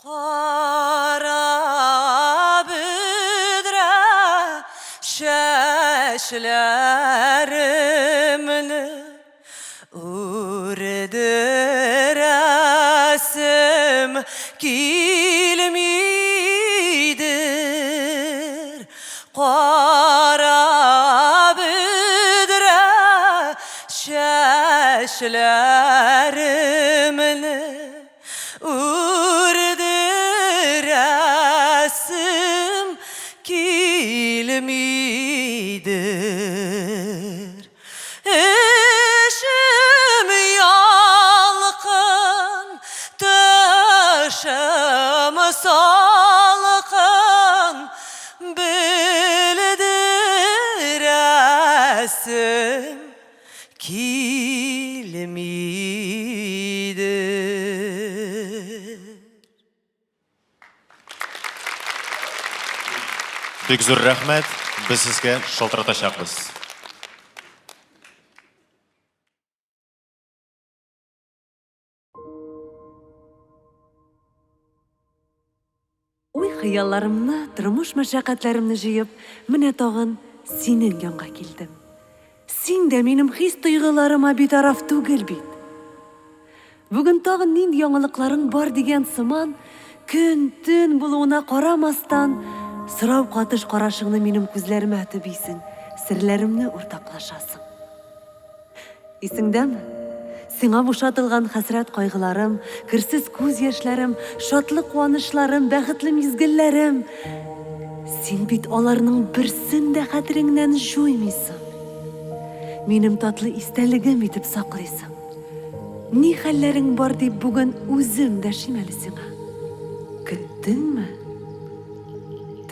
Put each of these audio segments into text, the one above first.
Кара бөдрә чәчләремне үрдерәсем килмидер. Кара бөдрә чәчләремне Үрдерәсем килмидер. Эшем ялкын, төшем салкын, белдерәсем Килмидер. Бик зур рәхмәт, без сезгә шалтыратачакбыз. Уй-хыялларымны, тормыш мәшәкатьләремне җыеп, менә тагын синең янга килдем. Син дә минем хис-тойгыларыма битараф түгел бит. Бүген тагын нинди яңалыкларың бар дигән сыман, көн, төн булуына карамастан, сорау катыш карашыңны минем күзләремә төбисең, серләремне уртаклашасың. Исеңдәме? Сиңа бушатылган хәсрәт-кайгыларым, керсез күз яшьләрем, шатлык-куанычларым, бәхетле мизгелләрем. Син бит аларның берсен дә хәтереңнән җуймыйсың. Минем татлы истәлегем итеп саклыйсың. Ни хәлләрең бар дип бүген үзем дәшим әле сиңа. Көттеңме?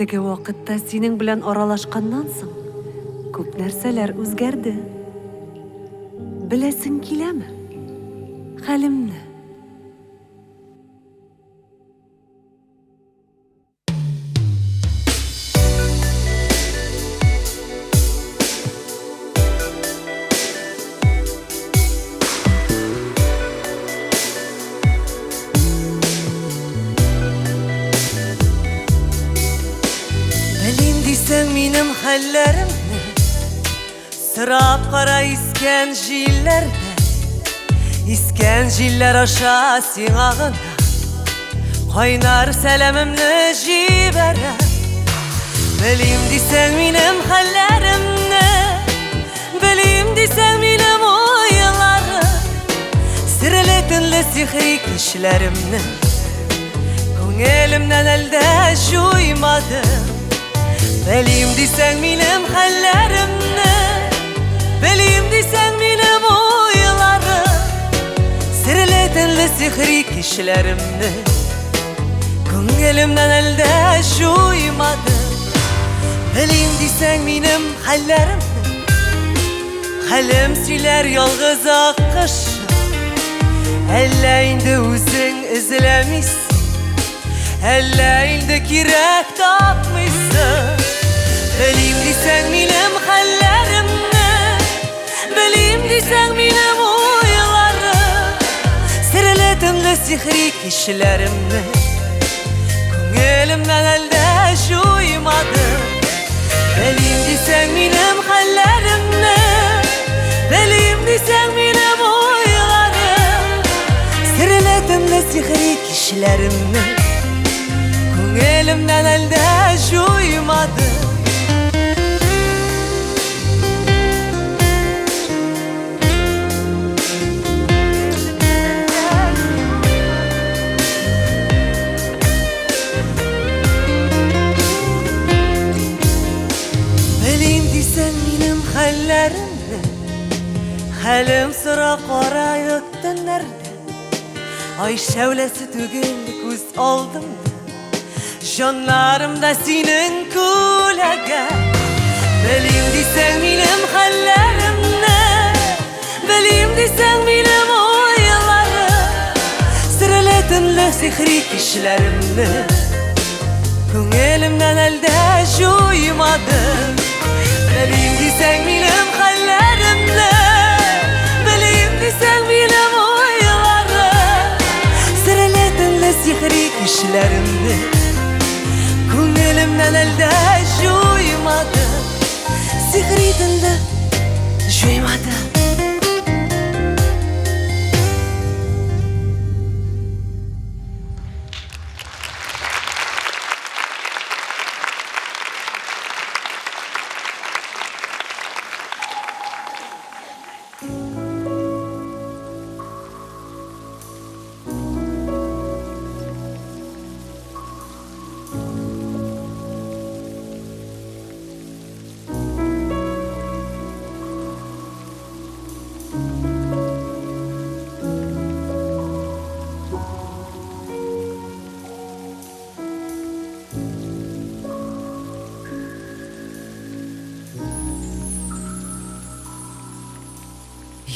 Теге вакытта синең белән аралашканнан соң, күп нәрсәләр үзгәрде. Беләсең киләме? Хәлемне. Белим дисәң минем хәлләремне Сорап кара искән җилләрдән Искән җилләр аша сиңа гына Кайнар сәламемне җибәрәм Белим дисәң минем хәлләремне Белим дисәң минем уйларым Серле төнле сихри кичләремне Күңелемнән әлдә җуймадым Белим дисәң минем хәлләремне Белим дисәң минем уйларым Серле төнле сихри кичләремне Күңелемнән әлдә җуймадым Белим дисәң минем хәлләремне Хәлем сөйләр ялгыз аккош Әллә инде үзең эзләмисең Әллә инде кирәк тапмыйсың Белим дисәң минем хәлләремне Белим дисәң минем уйларым Серле төнле сихри кичләремне Күңелемнән әлдә җуймадым Белим дисәң минем хәлләремне Белим дисәң минем уйларым Серле төнле сихри кичләремне Күңелемнән әлдә җуймадым Белим дисәң минем хәлләремне Хәлем сора караек төннәрдә Ай шәүләсе түгел күз алдымда Җаннарымда синең күләгә Белим дисәң минем хәлләремне Белим дисәң минем уйларым Серле төнле сихри кичләремне Күңелемнән әлдә җуймадым Белим дисәң минем хәлләремне Белим дисәң минем уйларым Серле төнле сихри кичләремне белән әлдә җуймады. Сихри тынлык җуймады.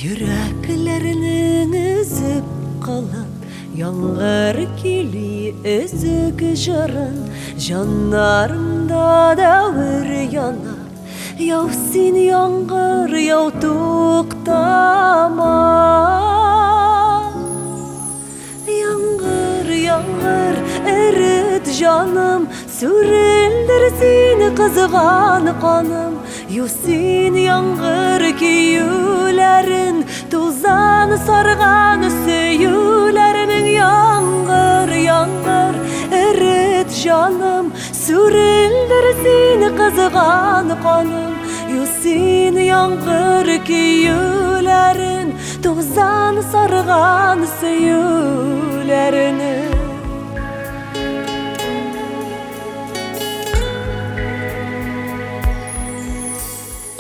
Йөрәкләрнең өзеп кылын, Яңгыр кили өзек җырын, Җаннарымда дәвер яна. Яу син, яңгыр, яу туктама. Яңгыр, яңгыр, эрет җаным, Сүрелдер син кызган каным. Ю син, яңгыр, көюләрен, Тузан сарган сөюләрнең. Яңгыр, яңгыр, эрет җаным, Сүрелдер син кызган каным. Ю син, яңгыр, көюләрен, Тузан сарган сөюләрне.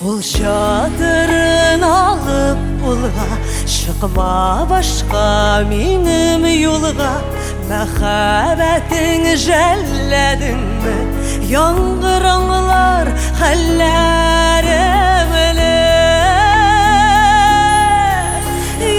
Кул чатырын алып кулга, Чыкма башка минем юлга. Мәхәббәтең жәлләдеңме? Яңгыр аңлар хәлләремне.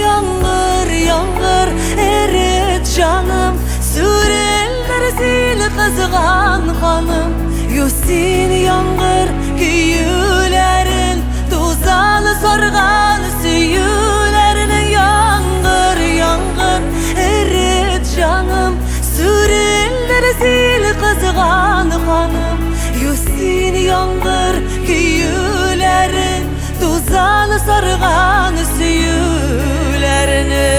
Яңгыр, яңгыр, эрет җаным, Сүрелдер син кызган каным. Ю син, яңгыр, көюләрен, Тузан сарган сөюләрне. Яңгыр, яңгыр, эрет җаным, Сүрелдер син кызган каным. Ю син, яңгыр, көюләрен, Тузан сарган сөюләрне.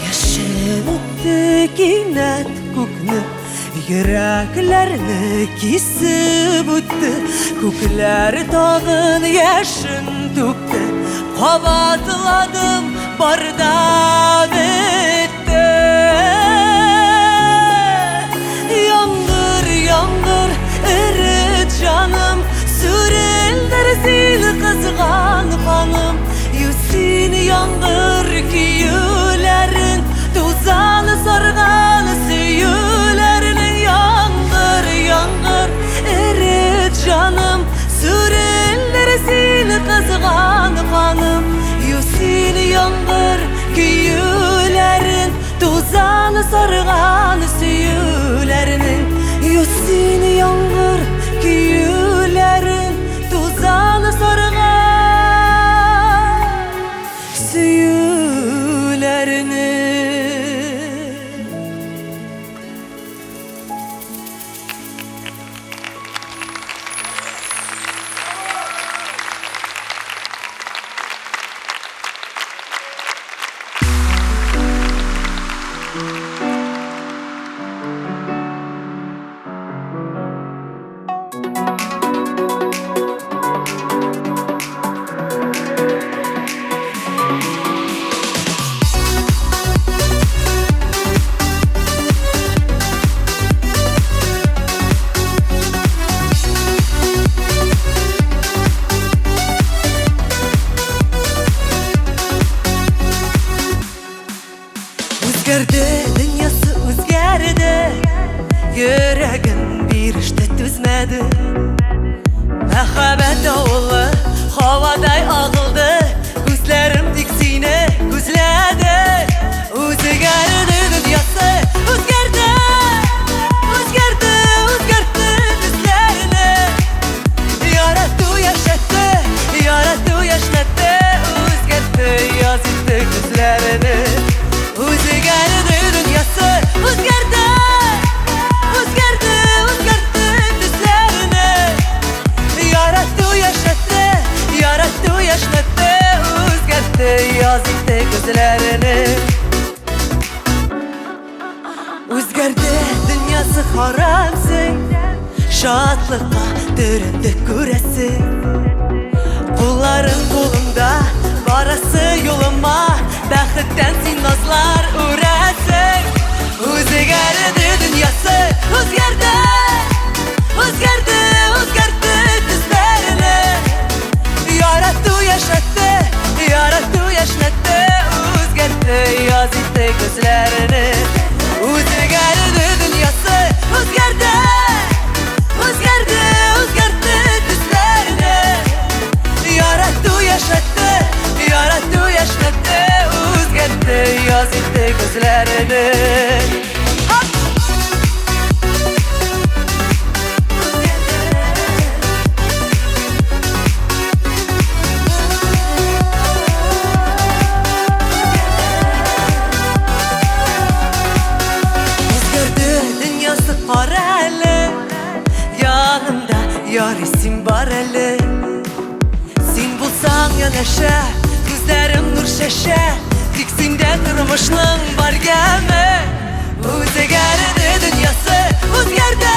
Яшен үтте кинәт күкне, Йөрәкләрне кисеп үтте. Күкләр тагын яшен түкте. Кабатладым, бар да бетте. Яңгыр, яңгыр, эрет җаным, Сүрелдер син кызган каным. Ю син, яңгыр, көюләрен, Тузан сарган сөюләрнең. Яңгыр, яңгыр, эрет җаным, Сүрелдер син кызган каным. Ю син, яңгыр, көюләрен, Тузан сарган сөюләрнең. Ю син, яңгыр, көюләрен, Тузан сарган сөюләрне. Мәхәббәт давылы һавадай агылды, Күзләрем тик сине күзләде. Үзгәрде дөньясы, үзгәрде, Үзгәрде, үзгәртте төсләрне. Ярату яшәтте, ярату яшьнәтте, Үзгәртте, яз итте күзләрне. Үзгәрде дөньясы, үзгәрде, Үзгәрде, үзгәртте төсләрне. Ярату яшәтте, ярату яшьнәтте, Үзгәртте, яз итте күзләрне. Үзгәрде дөньясы харамсың, Шатлыкка төренде күрәсең. Кулларың кулымда, барасы юлыма, Бәхеттән син назлар үрәсең. Үзгәрде дөньясы, үзгәрде, Үзгәрде, үзгәртте төсләрне. Ярату яшәтте, ярату яшьнәтте, Үзгәртте, яз итте күзләрне. Үзгәрде дөньясы, үзгәрде, Үзгәрде, үзгәртте төсләрне. Ярату яшәтте, ярату яшьнәтте, Үзгәртте, яз итте күзләрне. Үзгәрде дөньясы кара әле, Янымда ярый син бар әле. Син булсаң янәшә, күзләрем нур чәчә, Тик синдә тормышның бар яме. Үзгәрде дөньясы, үзгәрде,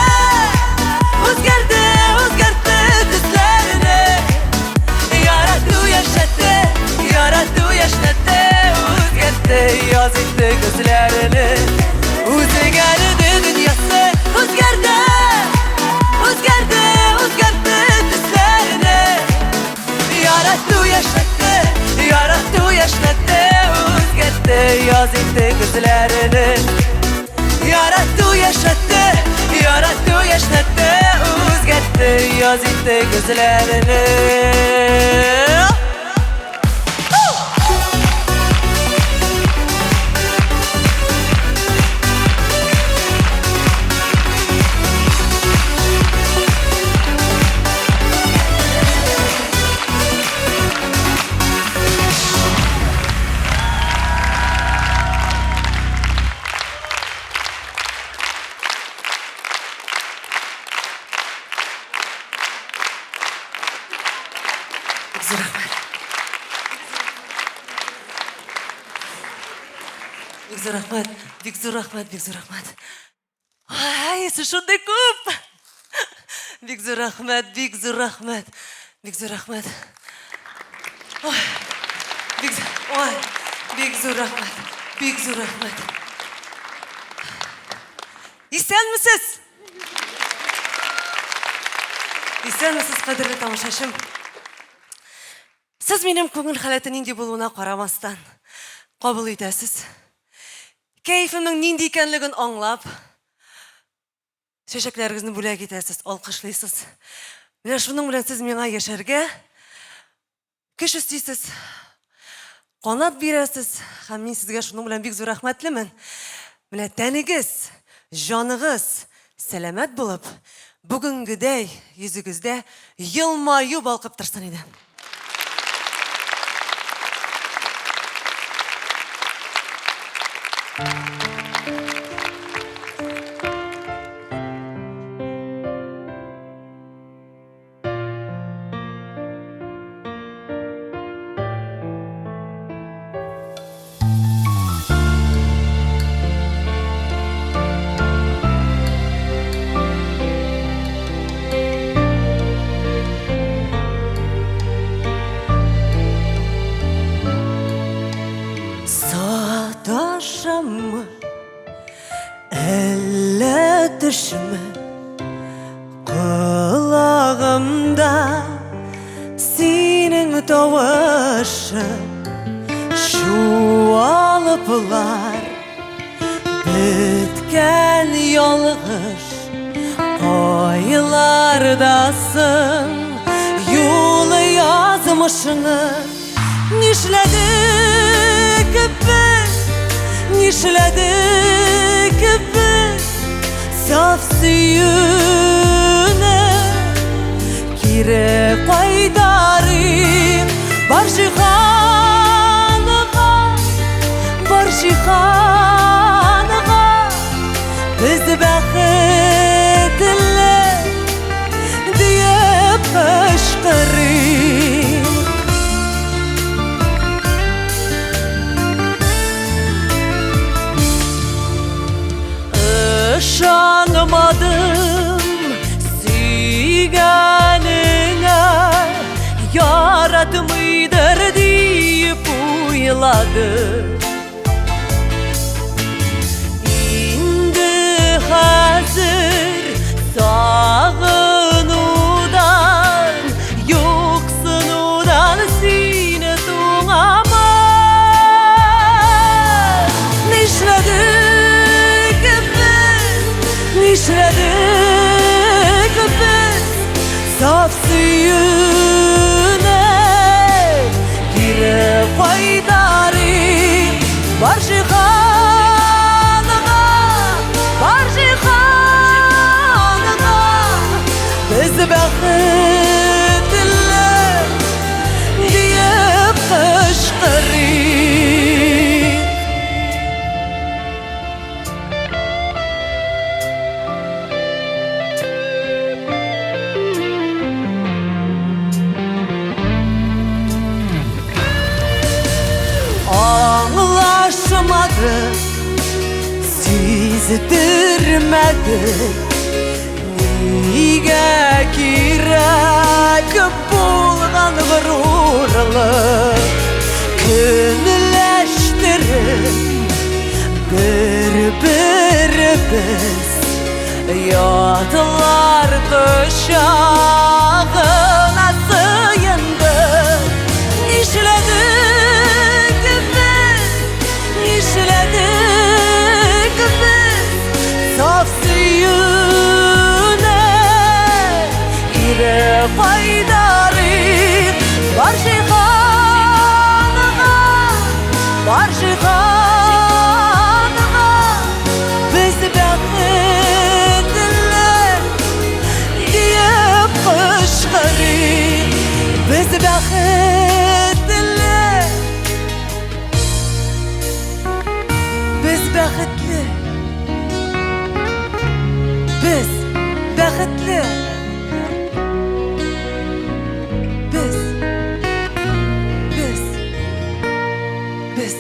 Үзгәрде, үзгәртте төсләрне. Ярату яшәтте, ярату яшьнәтте, Үзгәртте, яз итте күзләрне. Үзгәрде дөньясы, үзгәрде, Үзгәрде, үзгәртте төсләрне. Ярату яшәтте, ярату яшьнәтте, Үзгәртте, яз итте күзләрне. Ярату яшәтте, ярату яшьнәтте, Үзгәртте, яз итте күзләрне. Бик зур рәхмәт. Бик зур рәхмәт, бик зур рәхмәт, бик зур рәхмәт. Ай, сез шундый күп! Бик зур рәхмәт, бик зур рәхмәт, бик зур рәхмәт. Ой, бик, ой, бик зур рәхмәт, бик зур рәхмәт. Исәнмесез! Исәнмесез, кадерле тамашачым. Сез минем күңел халәте нинди булуына карамастан кабул итәсез. Кәефемнең нинди икәнлеген аңлап, чәчәкләрегезне бүләк итәсез, алкышлыйсыз. Менә шуның белән сез миңа яшәргә көч өстисез, канат бирәсез, һәм мин сезгә шуның белән бик зур рәхмәтлемен. Менә тәнегез, җаныгыз сәламәт булып, бүгенгедәй йөзегездә елмаю балкып торсын иде. Саташаммы, әллә төшме? Колагымда синең тавышың Чуалыплар беткән ялгыш. Кайларда соң юлы язмышның? Нишләдек без, нишләдек без, саф сөюне кире кайтарыйк. Бар җиһанга, бар җиһанга, без бәхетле диеп кычкырыйк. Ышанмадым сөйгәнеңә, яратмыйдыр диеп уйладым. Инде хәзер сагынудан, юксынудан сине туңамын. Нишләдек без, нишләдек без, саф сөюне кире кайтарыйк. Бар җиһанга, бар җиһанга, без бәхетле диеп кычкырыйк. Аңлашмадык, сиздермәдек, нигә кирәк булган горурлык? Көнләштереп бер-беребез ятлар кочагына сыендык. Нишләдек без, нишләдек без, саф сөюне кире кайтарыйк. Бар җиһанга, бар җиһанга, без бәхетле диеп кычкырыйк. Без бәхетле, без бәхетле, без бәхетле, без, без, без.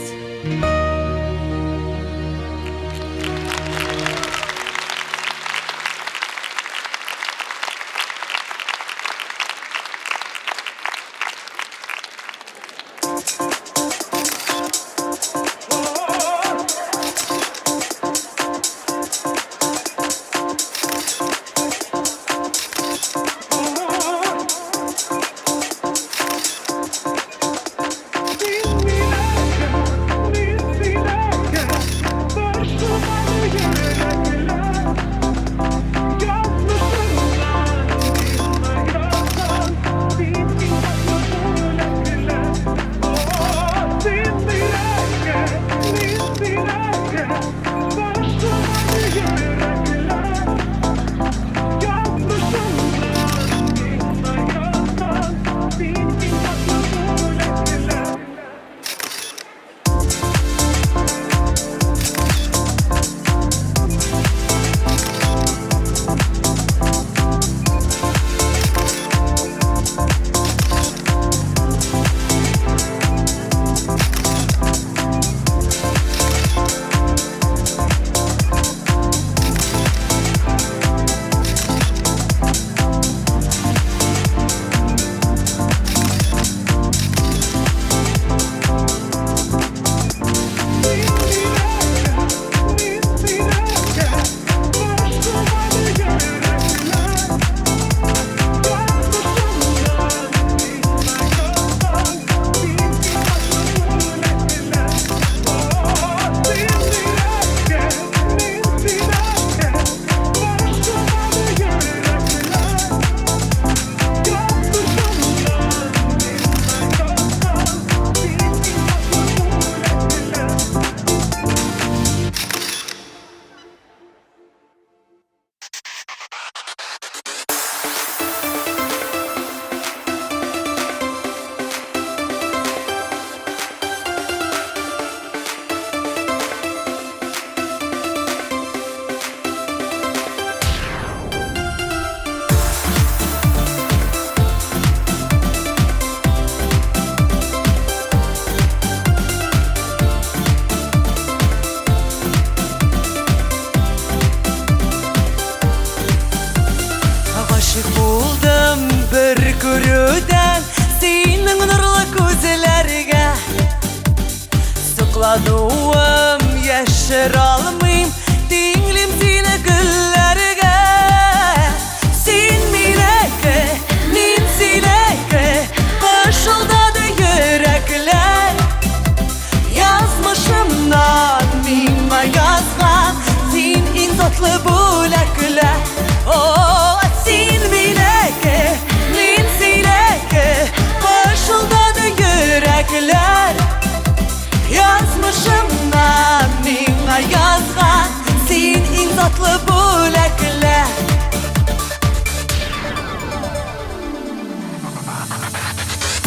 затлы бүләкләр.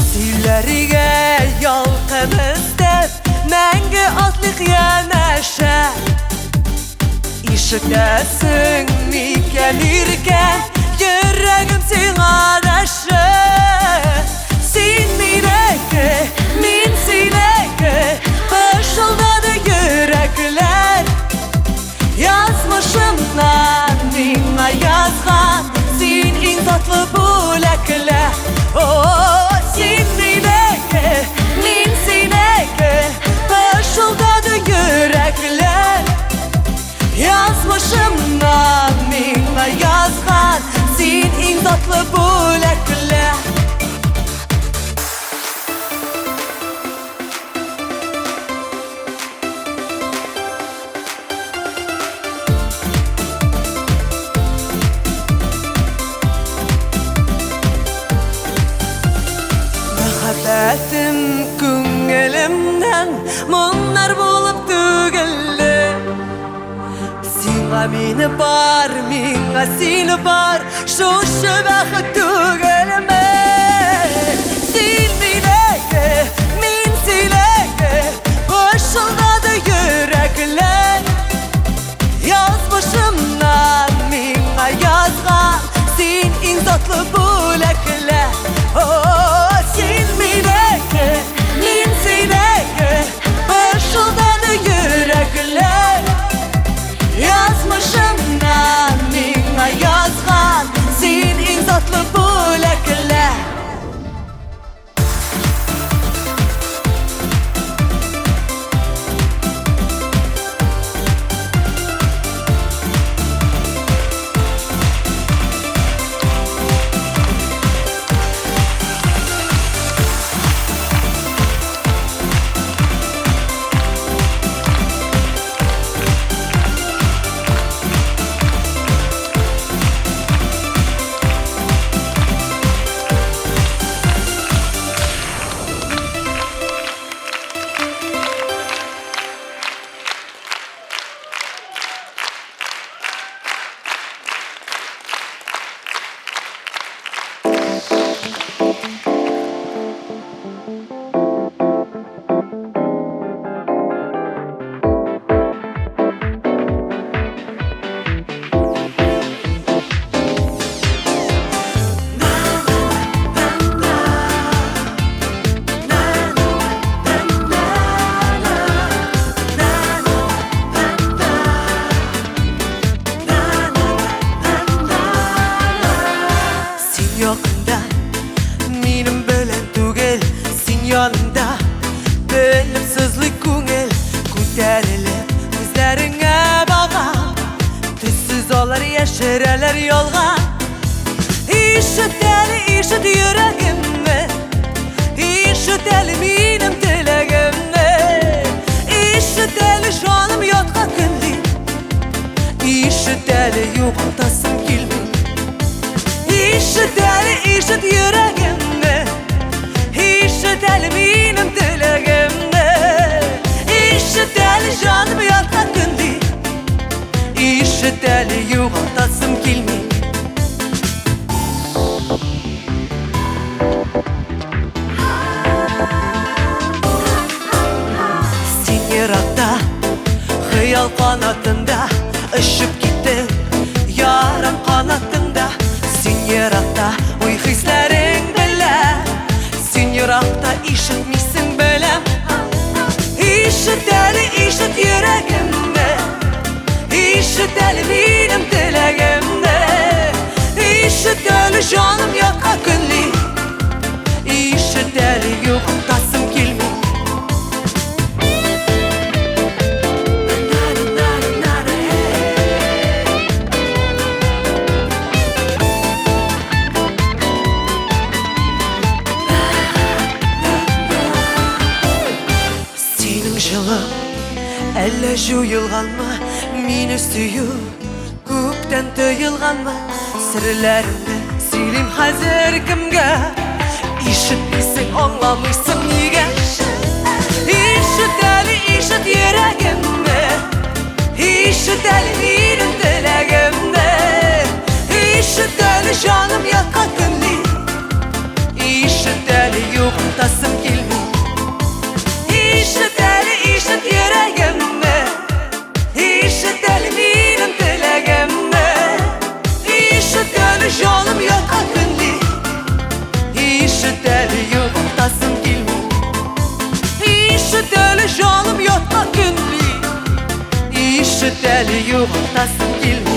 Сөйләргә ялкын өстәп, мәңге атлыйк янәшә. Ишетәсең микән, иркәм, йөрәгем сиңа дәшә. Син минеке, мин синеке, пышылдады йөрәкләр. Язмышымнан миңа язган, син иң затлы бүләкләр. О, син минеке, мин синеке, пышылдады йөрәкләр. Язмышымнан миңа язган, син иң затлы бүләкләр. Мәхәббәтем күңелемнән моңнар булып түгелде. Сиңа мине бар, миңа сине бар, шушы бәхет түгелме? Син минеке, мин синеке, пышылдады йөрәкләр. Язмышымнан миңа язган, син иң затлы бүләкләр. О, син минеке, мин синеке, пышылдады йөрәкләр. Язмышымнан миңа язган, син иң затлы бүләкләр. Син якында, минем белән түгел, син янында, белеп сызлый күңел, күтәрелеп күзләреңә багам. Төссез алар яшерәләр ялган. Ишет әле, ишет йөрәгемне, ишет әле минем теләгемне. Ишет әле җаным яткан көнли, ишет әле югалтасым килми. Ишет әле, ишет йөрәгемне, ишет әле минем теләгемне. Ишет әле җаным яткан көнли, ишет әле югалтасым килми. Син еракта, хыял канатында, очып киттең, ярым канатыңда. Син еракта, уй хисләрең белән, син еракта ишетмисең беләм. Ишет әле, ишет йөрәгемне, ишет әле минем теләгемне. Ишет әле җаным яткан көнли, ишет әле югалтасым килми. Синең җылың әллә җуелганмы, мине сөю күптән тыелганмы? Серләремне сөйлим хәзер кемгә? Ишетмисең, аңламыйсың нигә? Ишет әле, ишет йөрәгемне, ишет әле минем теләгемне. җаным ятка көнли. Ишет әле, югалтасым килми. Ишет әле, ишет йөрәгемне. Ишет әле минем теләгемне. Ишет әле, җаным ятка көнли. Ишет әле, югалтасым килми. Ишет әле, җаным ятка көнли. Ишет әле, югалтасым килми.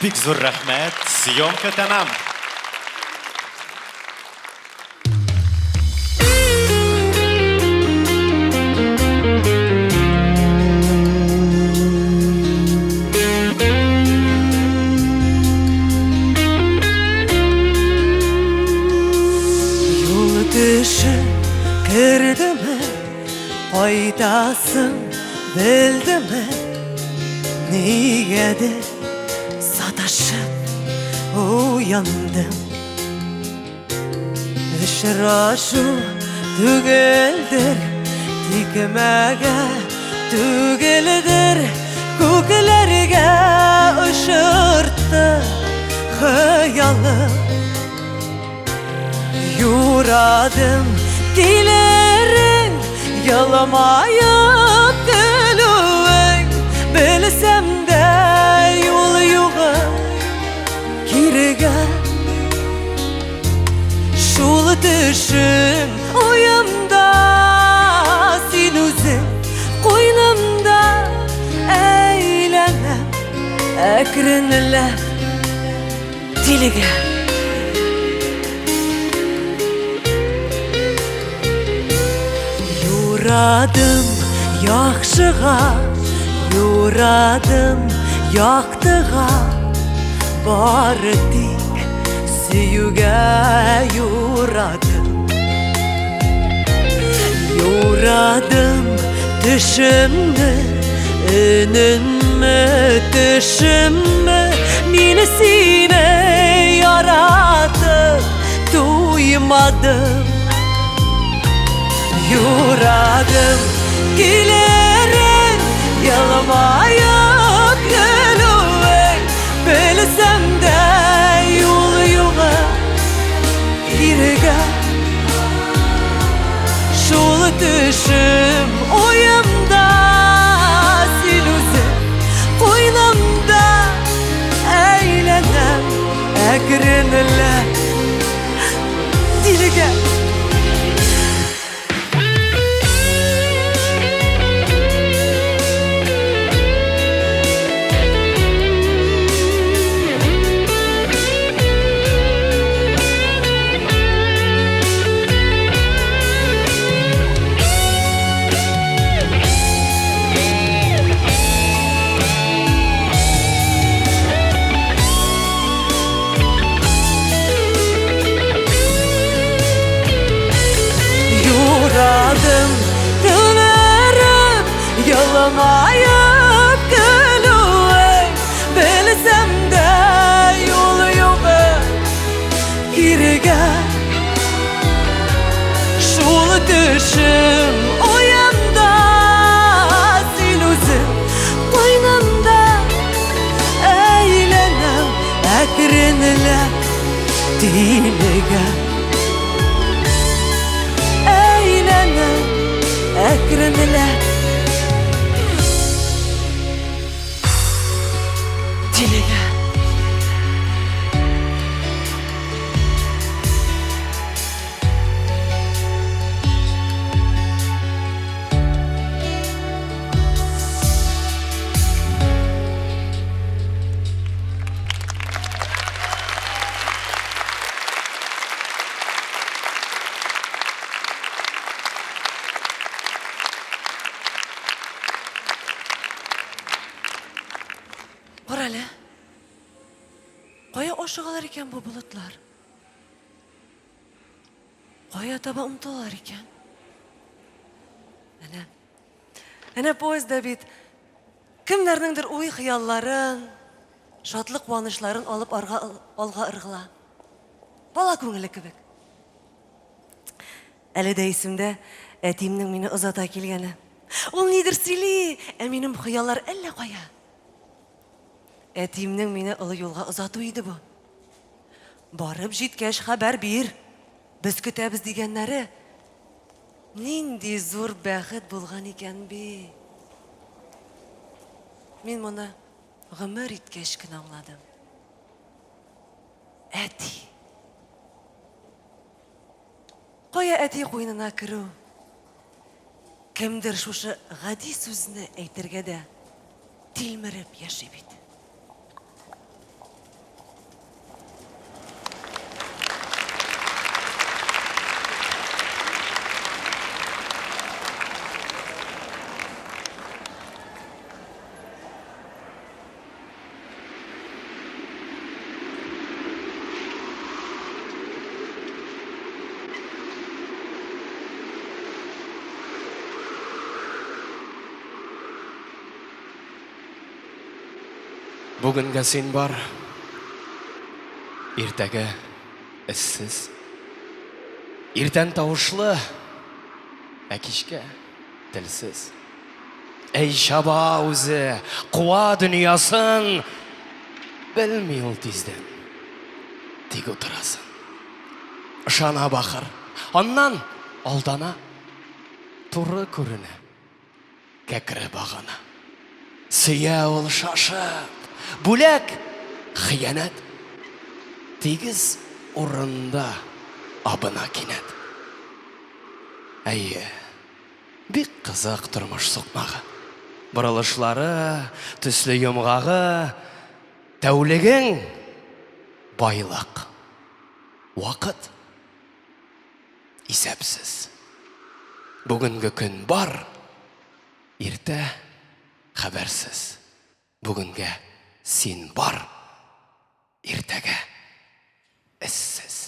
Бик зур рәхмәт. Съемка тәмам. Юл төше кердеме, кайтасың белдеме? Нигәдер саташып уяндым. Очрашу түгелдер, тикмәгә түгелдер, күкләргә очыртты хыялым. Юрадым килерең, елмаеп көлүең, белсәм дә юл югы кирегә. Шул төшем уемда, син үзең куйнымда әйләнәм әкренләп тилегә. Юрадым яхшыга, юрадым яктыга, бары тик сөюгә юрадым. Юрадым төшемне, өненме, төшемме, мин сине яратып туймадым. Юрадым килерең, елмаеп көлүең, белсәм дә юл югы кирегә. Шул төшем уемда, син үзең куйнымда әйләнәм әкренләп тилегә. Юрадым көләрем, елмаеп көлүең, белсәм дә юл югы кирегә. Шул төшем уемда, син үзең куйнымда әйләнәм әкренләп тилегә. Әйләнәм әкренләп тилегә. Кара әле. Кая ашыгалар икән бу болытлар? Кая таба омтылалар икән? Әнә. Әнә поездда бит. Кемнәрнеңдер уй-хыялларын, шатлык-куанычларын алып арга, алга ыргыла. Бала күңеле кебек. Әле дә исемдә әтиемнең мине озата килгәне. Ул нидер сөйли, ә минем хыяллар әллә кая. Әтиемнең мине олы юлга озату иде бу. Барып җиткәч хәбәр бир, без көтәбез дигәннәре. Нинди зур бәхет булган икән бит. Мин моны гомер иткәч кенә аңладым. Әти. Кая әти куенына керү? Кемдер шушы гади сүзне әйтергә дә тилмереп яши бит. Бүгенгә син бар, иртәгә эзсез. Иртән тавышлы, ә кичкә телсез. Әй чаба үзе, куа дөньясын, белми ул тиздән, тик утырасын. Ышана бахыр, аннан алдана, туры күренә, кәкре багана. Сөя ул шашып, бүләк, хыянәт, тигез урында абына кинәт. Әйе. Бик кызык тормыш сукмагы. Борылышлары, төсле йомгагы, тәүлегең, байлык. Вакыт исәпсез. Бүгенге көн бар, иртә хәбәрсез. Бүгенгә син бар, иртәгә эзсез.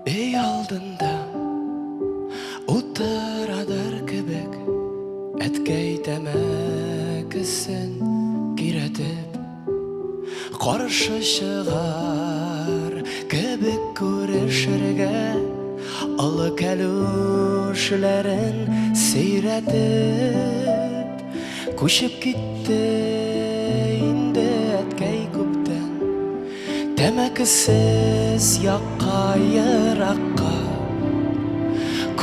Өй алдында утырадыр кебек, Әткәй тәмәкесен көйрәтеп, Каршы чыгар кебек күрешергә, Олы кәлүшләрен сөйрәтеп. Күчеп китте инде әткәй күптән, Тәмәкесез якка еракка.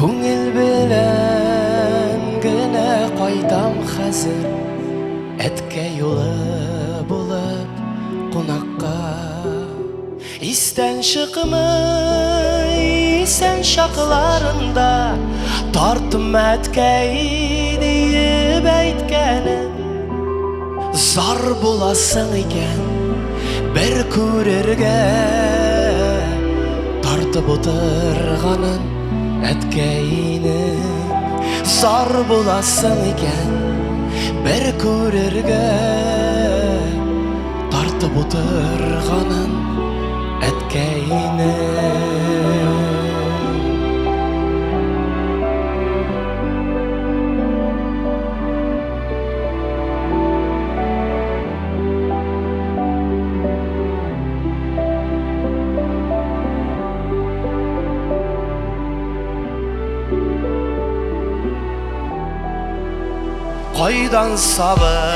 Күңел белән генә кайтам хәзер, Әткә юлы булып кунакка. Истән чыкмый исән чакларында, Тартма әткәй диеп әйткәнен. Зар буласың икән бер күрергә, Тартып утырганын әткәйнең. Зар буласың икән бер күрергә, Тартып утырганын әткәйнең. Кайдан сабырлыклар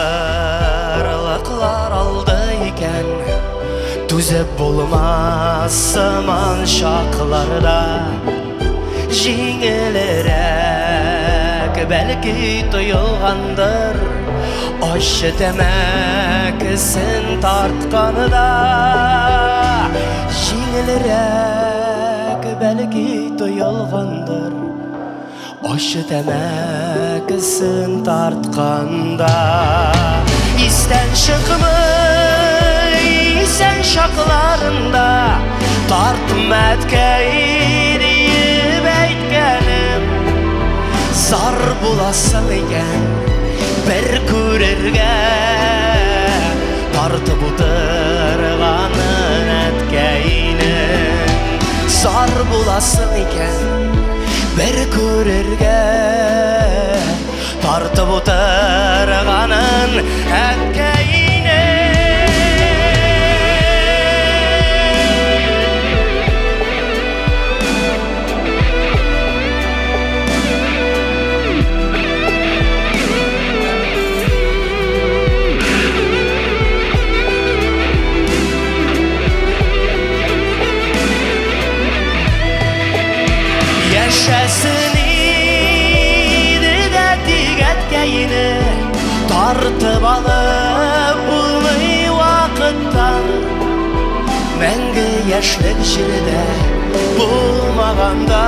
алды икән, Түзеп булмас сыман чакларда. Җиңелерәк бәлки тоелгандыр, Ачы тәмәкесен тартканда. Җиңелерәк бәлки тоелгандыр, Ачы тәмәкесен тартканда. Истән чыкмый исән чакларында, Тартма, әткәй, диеп әйткәнем. Зар буласың икән бер күрергә. Тартып утырганын әткәйнең. Зар буласың икән бер күрергә. Тартып утырганын әткәйнең. Яшәсен иде дә тик әткәйне тартып алып булмый вакыттан. Мәңге яшьлек җирдә булмагандай,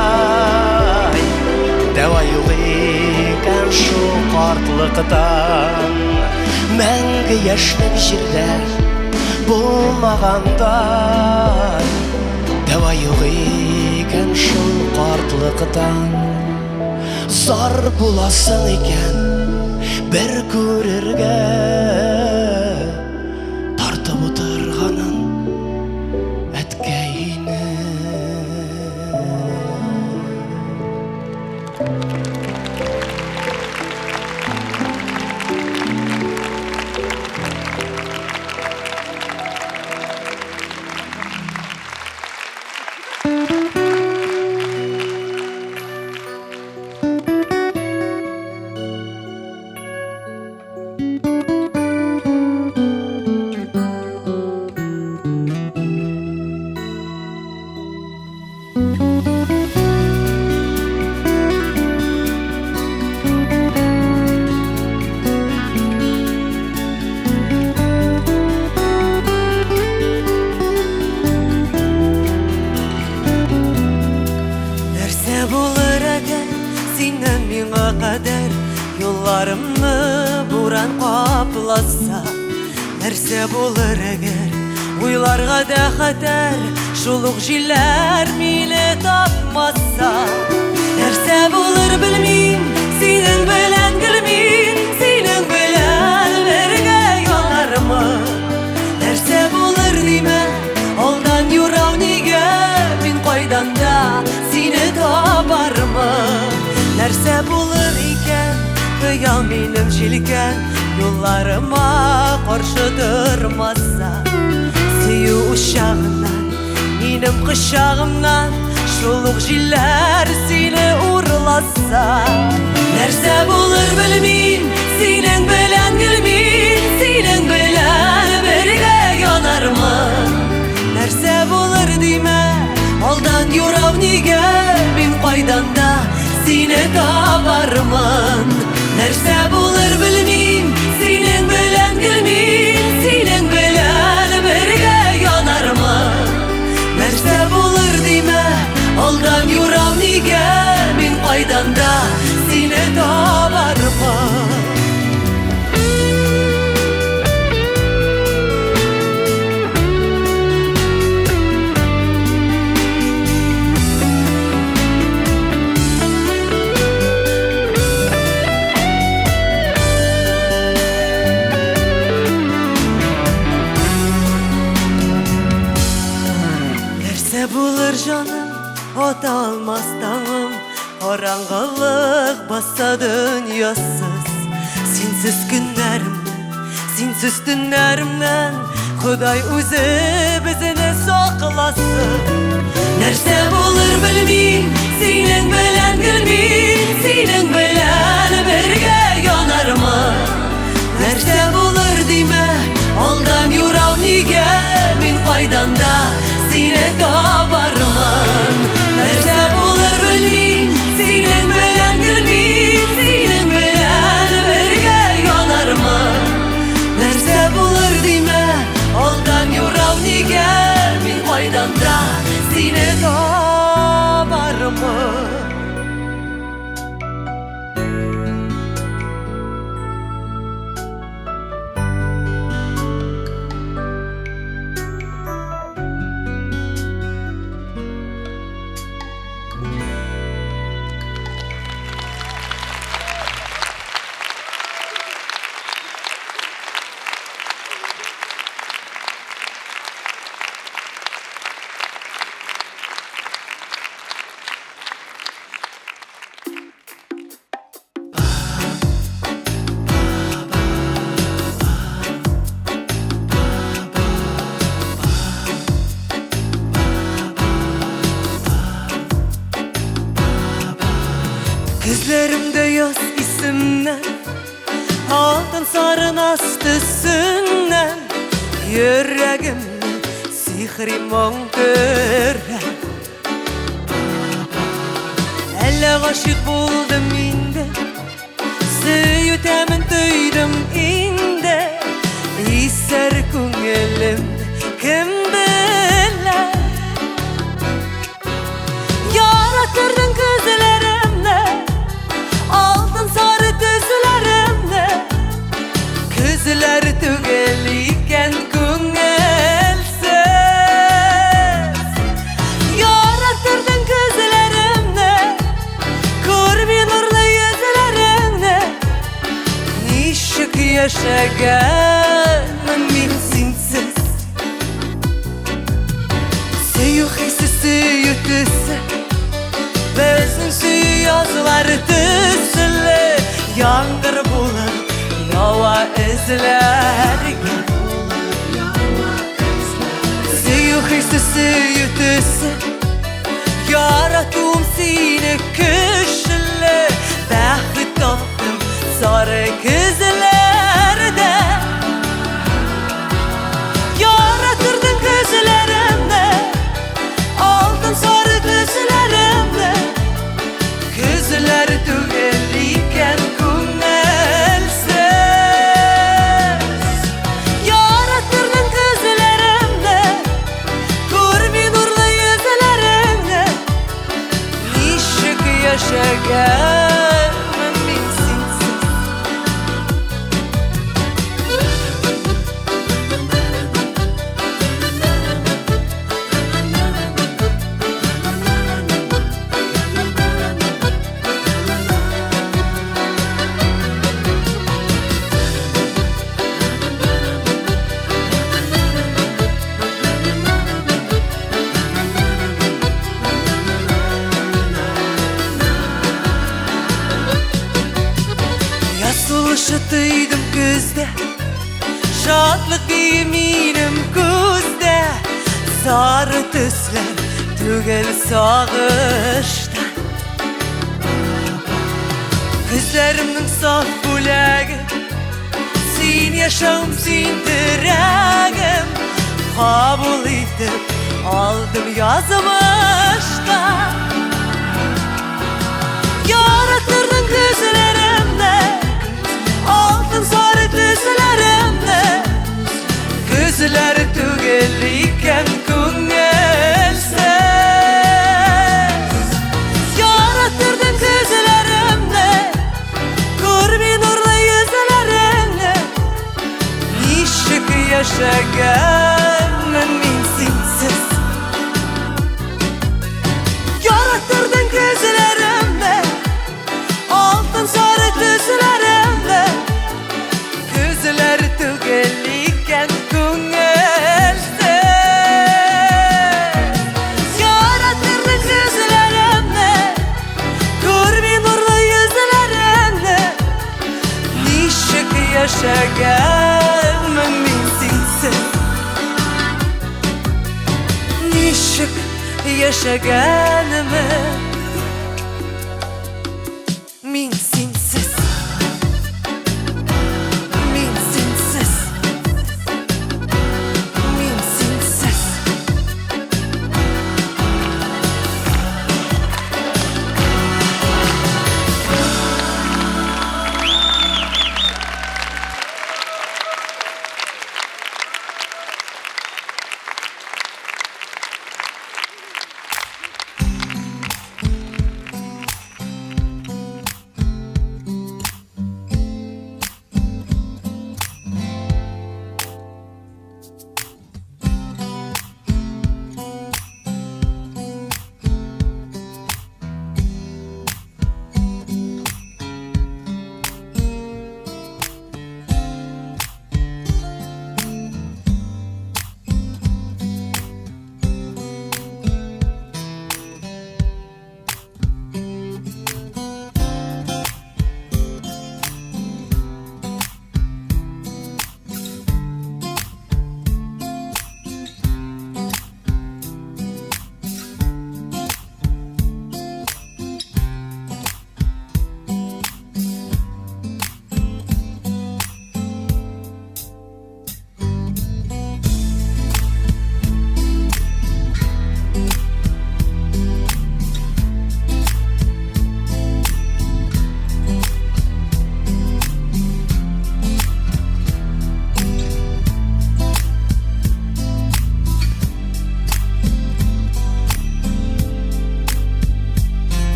дәва юк икән шул картлыктан. Мәңге яшьлек җирдә булмагандай, дәва юк икән шул картлыктан. Зар буласың икән бер күрергә. Тартып утырганын әткәйне. Нәрсә булыр әгәр синнән миңа кадәр юлларымны буран капласа? Нәрсә булыр әгәр уйларга да хәтәр шул ук җилләр мине тапмаса? Нәрсә булыр белмим, синең белән гел мин, синең белән бергә янармын. Нәрсә булыр димә, алдан юрау нигә, мин кайдан да сине табармын. Нәрсә булыр икән, хыял минем җилкән, юлларыма каршы тормаса. Сөю учагыннан, минем кочагымнан, шул ук җилләр сине урласа. Нәрсә булыр белмим, синең белән гел мин, синең белән бергә янармын. Нәрсә булыр димә, алдан юрау нигә, мин кайдан да сине табармын. Нәрсә булыр белмим, синең белән гел мин, синең белән бергә янармын. Нәрсә булыр димә, алдан юрау нигә, мин кайдан да сине табармын. Нәрсә булыр җаным, ата алмас таңым, караңгылык баса дөньясыз. Синсез көннәремне, синсез төннәремнән Ходай үзе безне сакласын. Нәрсә булыр белмим, синең белән гел мин, синең белән бергә янармын. Нәрсә булыр димә, алдан юрау нигә, мин кайдан да сине табармын. Нәрсә булыр белмим, синең белән гел мин, синең белән бергә янармын. Нәрсә булыр димә, алдан юрау нигә, мин кайдан да сине табармын. Көзләремдә яз исемнән, Алтын сары наз төсеннән, Йөрәгемне сихри моң төрә. Әллә гашыйк булдым инде, Сөю тәмен тойдым инде, Исәр күңелем кем белә? Яраттырдың күзләремне, Алтын сары төсләремне. Күзләр түгел икән күңелсез. Яраттырдың күзләремне, Күрми нурлы йөзләреңне. Ничек яшәгәнмен мин синсез? Сөю хисе, сөю төсе, Безнең сөю язлары төсле, Яңгыр булып ява эзләргә. Сөю хисе, сөю төсе, Яратуым сине көчле, Бәхет таптым сары көзләрдә. Яраттырдың күзләремне, Алтын сары төсләремне. Күзләр түгел икән күңелсез. Яраттырдың күзләремне, Күрми нурлы йөзләреңне. Ничек яшәгәнмен мин синсез? Яз сулышы тойдым көздә, Шатлык бии минем күздә, Сары төсләр түгел сагыштан. Күзләремнең саф бүләге, Син яшәвем, син терәгем, Кабул итеп алдым язмыштан. Яраттырдың күзләремне, Алтын сары төсләремне. Күзләр түгел икән күңелсез. Яраттырдың күзләремне, Күрми нурлы йөзләреңне. Ничек яшәгәнмен мин синсез? Яраттырдың күзләремне, Алтын сары төсләремне. Күзләр түгел икән күңелсез. Яраттырдың күзләремне, Күрми нурлы йөзләреңне. Ничек яшәгәнмен мин синсез? Ничек яшәгәнмен мин синсез? Мин синсез, мин синсез.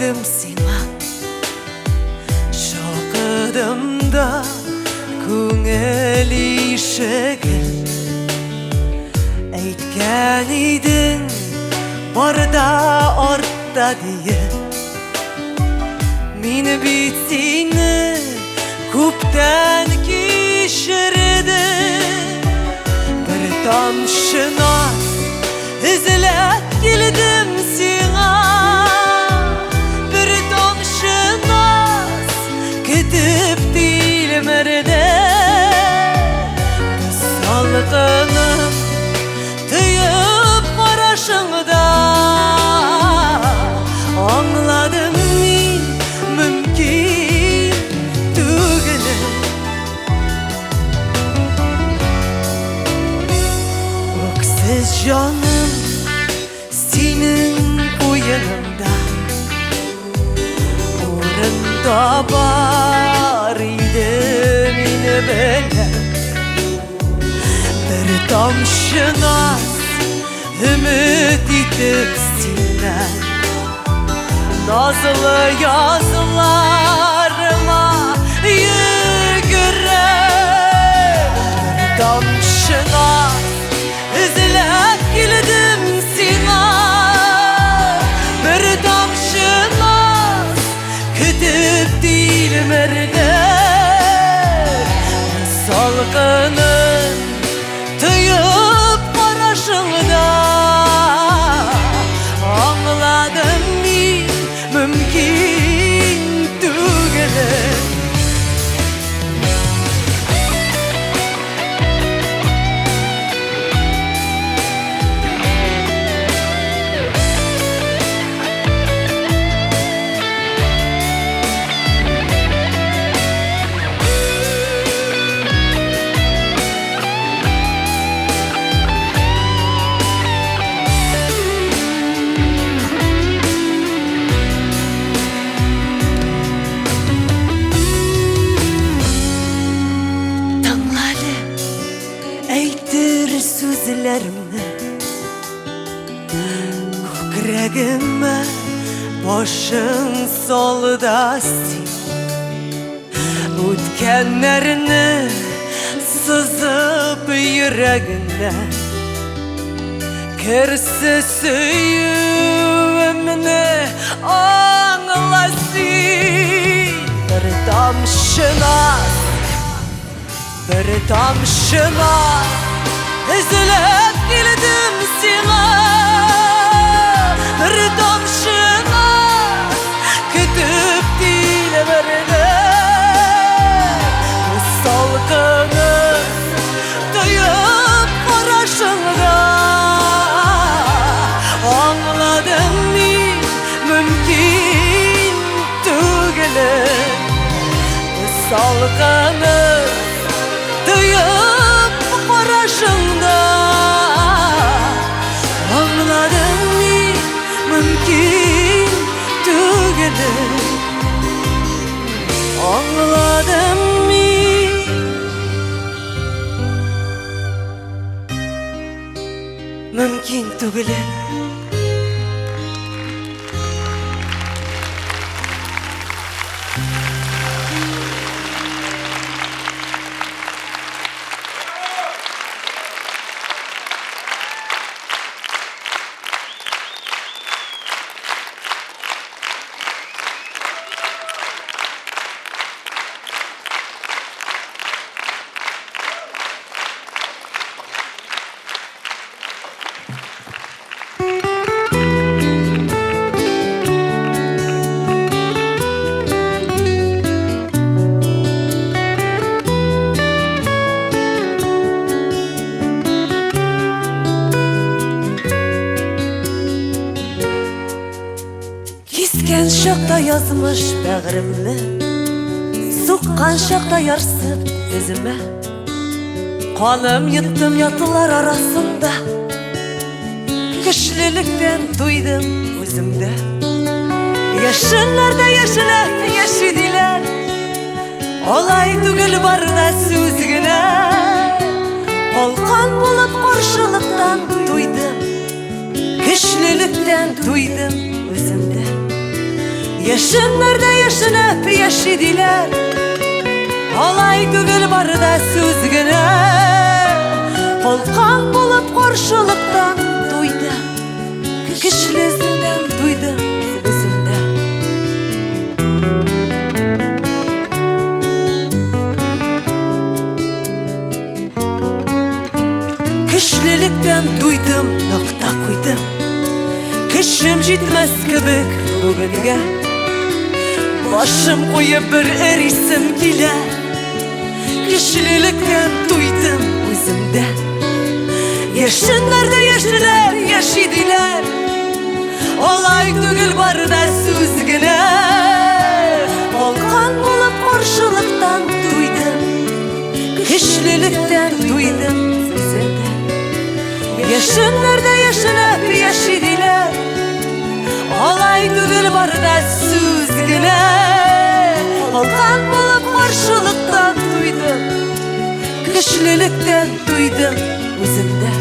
килдем сиңа. Шакыдым да күңел ишеген. Әйткән идең, бар да артта диеп. Мин бит сине күптән кичердем. Бер тамчы наз эзләп килдем сиңа. Бер тамчы наз көтеп тилмердем. Салкыным тоеп карашыңда аңладым мин мөмкин түгелен. Үксез җаным синең куеныңда урын табар иде мине беләм. Бер тамчы наз өмет итеп синнән. Назлы язларыма йөгереп, бер тамчы наз эзләп килдем сиңа. Бер тамчы наз көтеп тилмердем. Салкынын тоеп карашыңда аңладым мин мөмкин түгелен. Тыңла әле, әйтер сүзләремне. Күкрәгемә башың сал да син. Үткәннәрне сызып йөрәгеңнән. Керсез сөюемне аңла син. Бер тамчы наз, бер тамчы наз эзләп килдем сиңа. Бер тамчы наз көтеп тилмердем. Салкынын тоеп карашыңда аңладым мин мөмкин түгелен. Салкынын тоеп карашыңда аңладым мин мөмкин түгелен. Аңладым мин мөмкин түгелен. Кискән чакта язмыш бәгыремне, суккан чакта ярсып теземә, каным йоттым ятылар арасында, көчлелектән туйдым үземдә. Яшеннәр дә яшенә яши диләр, алай түгел бар да сүз генә. Калкан булып каршылыктан туйдым, көчлелектән туйдым үземдә. Яшеннәрдә яшенеп яши диләр. Алай түгел бары да сүз генә. Калкан булып каршылыктан туйдым. Көчлесеннән туйдым үземдә. Көчлелектән туйдым, нокта куйдым. Көчем җитмәс кебек бүгенгә. Башым куеп бер эрисем килә. Көчлелектән туйдым үземдә. Яшеннәрдә яшеләр яши диләр. Алай түгел бары да сүз генә. Калкан булып каршылыктан туйдым. Көчлелектән туйдым үземдә. Яшеннәрдә яшенеп яши диләр. Алай түгел бары да сүз генә. Калкан булып каршылыктан туйдым. Көчлелектән туйдым үземдә.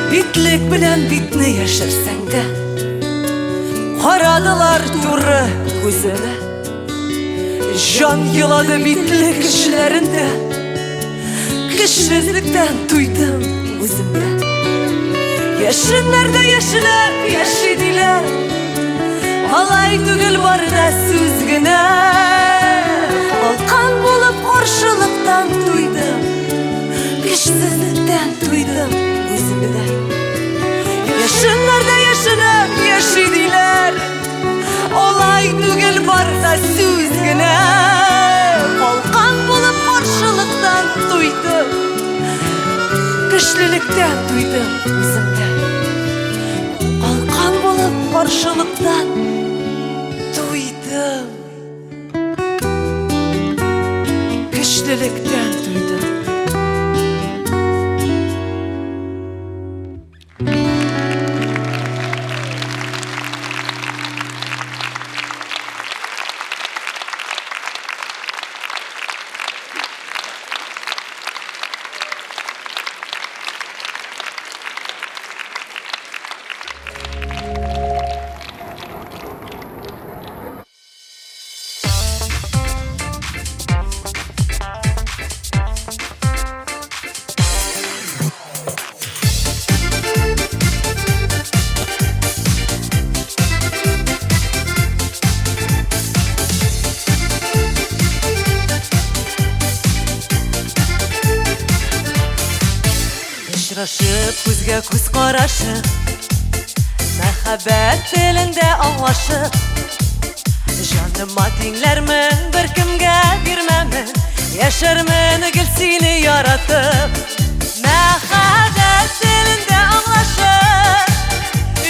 Битлек белән битне яшерсәң дә, Карадылар туры күземә. Җан елады битлек эчләрендә. Көчсезлектән туйдым үземдә. Яшеннәрдә яшенеп яши диләр. Алай түгел бары да сүз генә. Калкан булып каршылыктан туйдым. Көчсезлектән туйдым үземдә. Яшеннәрдә яшенеп яши диләр. Алай түгел бар да сүз генә. Калкан булып каршылыктан туйдым. Көчлелектән туйдым үземдә. Калкан булып каршылыктан туйдым. Көчлелектән туйдым. Очрашып, күзгә күз карашып, Мәхәббәт телендә аңлашып, Җаныма тиңләрмен, беркемгә бирмәмен, Яшәрмен гел сине яратып. Мәхәббәт телендә аңлашып,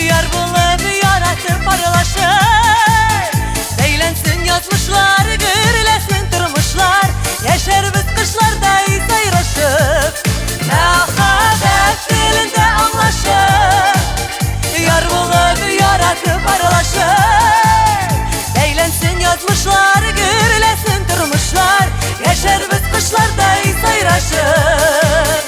Яр булып яратып аралашып, Бәйләнсен язмышлар, гөрләсен тормышлар, Яшәрбез кышлардай сайрашып. Мәхәббәт телендә аңлашып, Яр булып яратып аралашып, Бәйләнсен язмышлар, гөрләсен тормышлар, Яшәрбез кышлардай сайрашып.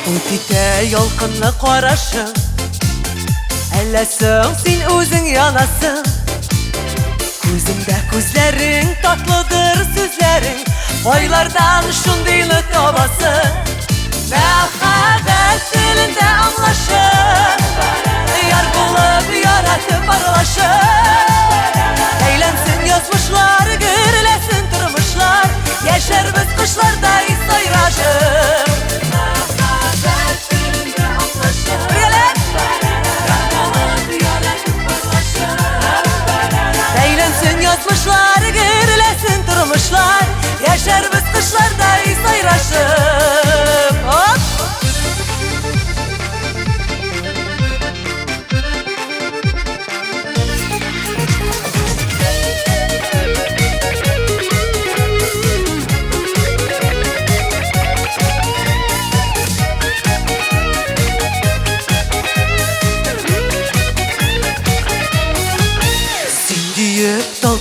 Ут итә ялкынлы карашың, Әллә соң син үзең янасың? Күземдә күзләрең, татлыдыр сүзләрең, Кайлардан шундыйны табасың? Мәхәббәт телендә аңлашып, Яр булып яратып аралашып, Әйләнсен язмышлар, гөрләсен тормышлар, Яшәрбез кошлардай сайрашып. Мәхәббәт телендә аңлашып, Бергәләп! Яр булып яратып аралашып, Әйләнсен язмышлар, гөрләсен тормышлар, Яшәрбез кошлардай сайрашып.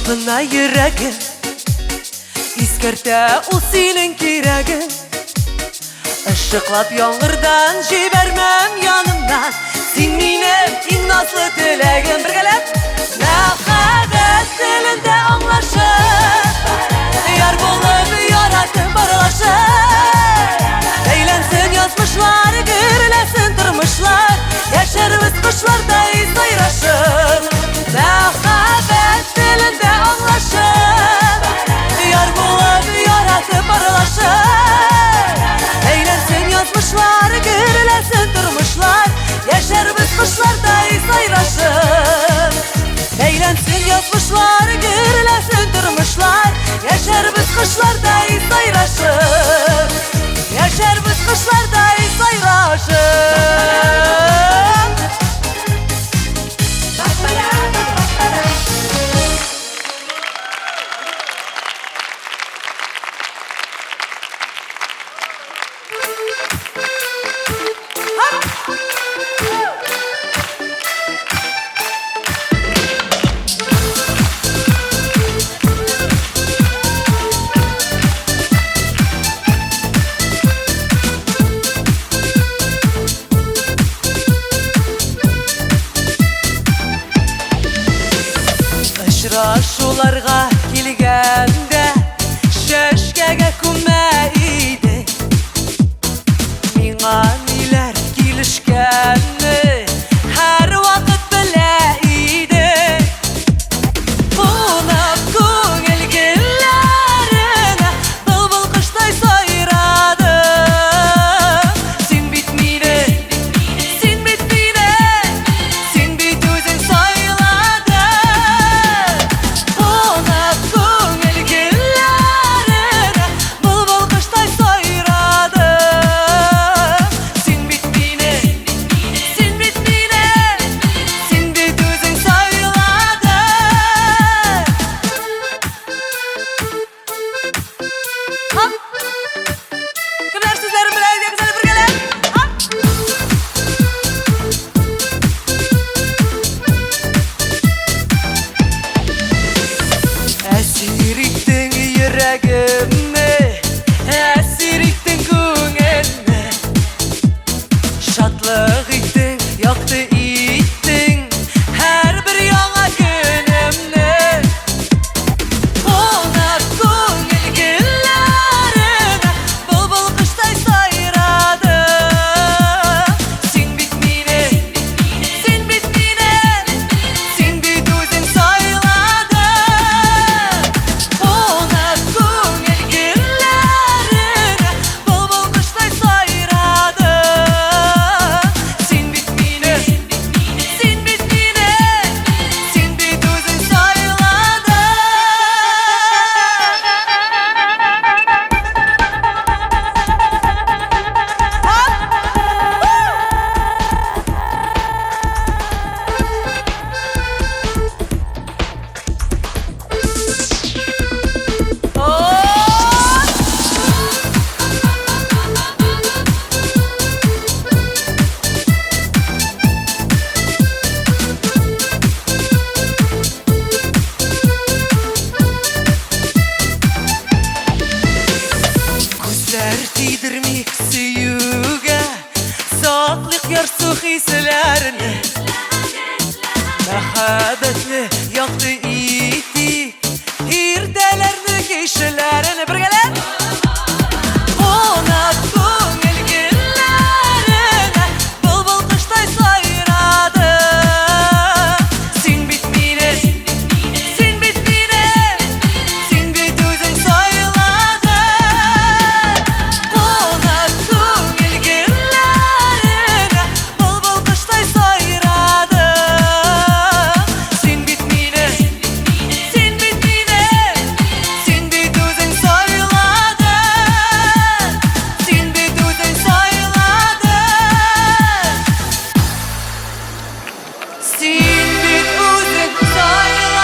Талпына йөрәгем, Искәртә ул синең кирәгең. Ышыклап яңгырдан җибәрмәм янымнан. Син минем иң назлы теләгем. Бергәләп! Мәхәббәт телендә аңлашып, яр булып яратып аралашып. Әйләнсен язмышлар, гөрләсен тормышлар, яшәрбез кошлардай сайрашып. Мәхәббәт телендә аңлашып, яр булып яратып аралашып. Әйләнсен язмышлар, гөрләсен тормышлар, яшәрбез кошлардай сайрашып. Әйләнсен язмышлар, гөрләсен тормышлар, яшәрбез кошлардай сайрашып. Яшәрбез кошлардай сайрашып. Очрашуларга килгәндә чәчкәгә күмә идең. Миңа ниләр килешкәнне һәрвакыт белә идең. Кунак күңел гөлләренә былбыл коштай сайрадың. Син бит мине, син бит мине, син бит үзең сайладың. Кунак күңел гөлләренә былбыл коштай сайрадың. Син бит мине, син бит мине, син бит үзең сайладың. Һап! Кемнәр сүзләрен белә, әйдәгез әле бергәләп. Һап! Әсир иттең йөрәгемне, әсир иттең күңелне. Шатлык иттең, якты иттең һәрбер яңа көнемне. Кунак күңел гөлләренә былбыл коштай сайрадың. Син бит мине, син бит мине, син бит үзең сайладың. Кунак күңел гөлләренә былбыл коштай сайрадың. Син бит мине, син бит мине, син бит үзең сайладың. О! Күзләр тидермик сөюгә, саклыйк ярсу хисләрне. Мәхәббәтне якты итик, иртәләрне, кичләрне бергәләп. Кунак күңел гөлләренә былбыл коштай сайрадың. Син бит мине, син бит мине, син бит үзең сайладың. Кунак күңел гөлләренә былбыл коштай сайрадың. Син бит мине, син бит мине, син бит үзең сайладың. Син бит үзең сайладың. Син бит үзең сайладың.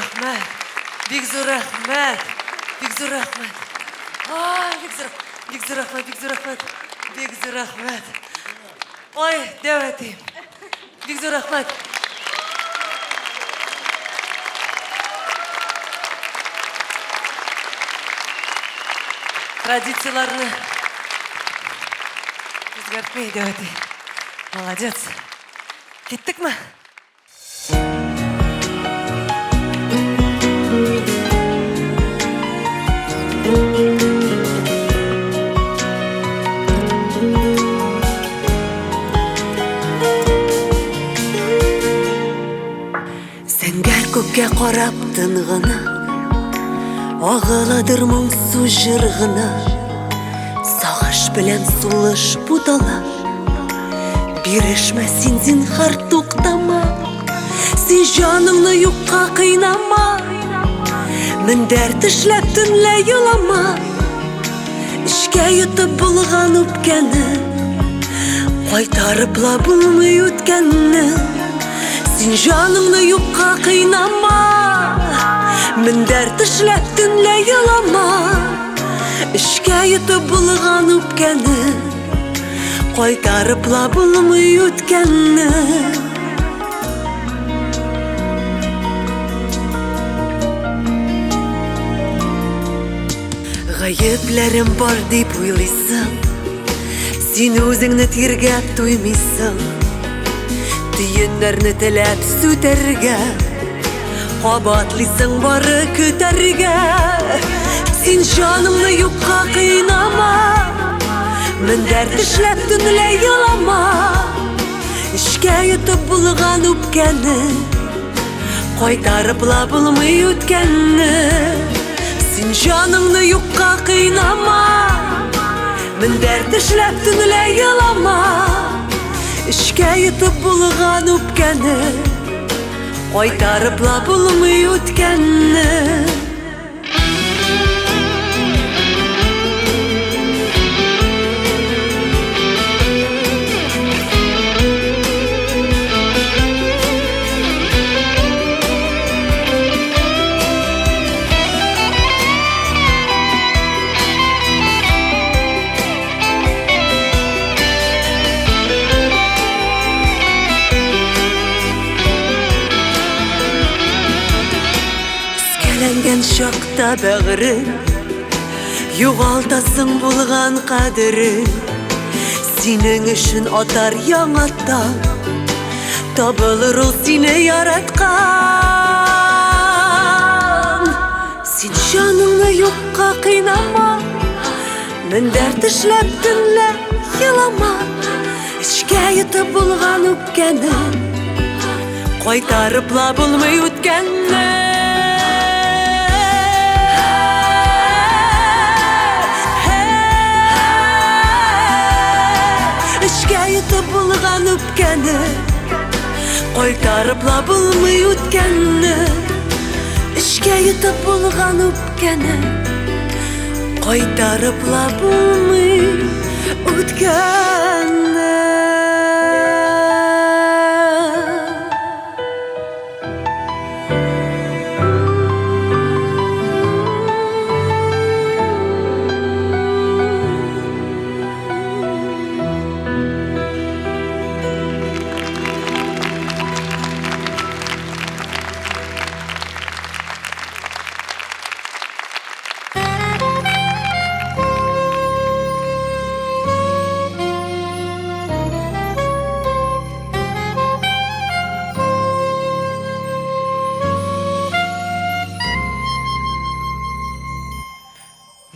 рәхмәт. Бик зур рәхмәт. Бик зур рәхмәт. Ай, бик зур, бик зур рәхмәт, бик зур рәхмәт. Бик зур рәхмәт. Ай, дәү әти. Бик зур рәхмәт. Традицияләрне үзгәртми, дәү әти. Молодец. Киттекме? Зәңгәр күккә карап тын гына Агыладыр моңсу җыр гына Сагыш белән сулыш бутала Бирешмә син, зинһар, туктама Син җаныңны юкка кыйнама Мендәр тешләп төнлә елама Эчкә йотып булган үпкәне Кайтарып ла булмый үткәнне Син җаныңны юкка кыйнама Мендәр тешләп төнлә елама Эчкә йотып булган үпкәне Кайтарып ла булмый үткәнне Гаепләрем бар дип уйлыйсың Син үзеңне тиргәп туймыйсың Төеннәрне теләп сүтәргә Кабатлыйсың бары көтәргә Син җаныңны юкка кыйнама Мендәр тешләп төнлә елама Эчкә йотып булган үпкәне Кайтарып ла булмый үткәнне Син җаныңны юкка кыйнама Мендәр тешләп төнлә елама Эчкә йотып булган үпкәне Кайтарып ла булмый үткәнне Өзгәләнгән чакта бәгырем Югалтасың булган кадерен Синең өчен атар яңа таң Табылыр ул сине яраткан Син җаныңны юкка кыйнама Мендәр тешләп төнлә елама Эчкә йотып булган үпкәне Кайтарып ла булмый үткәнне Эчкә йотып булган үпкәне Кайтарып ла булмый үткәнне Эчкә йотып булган үпкәне Кайтарып ла булмый үткәнне.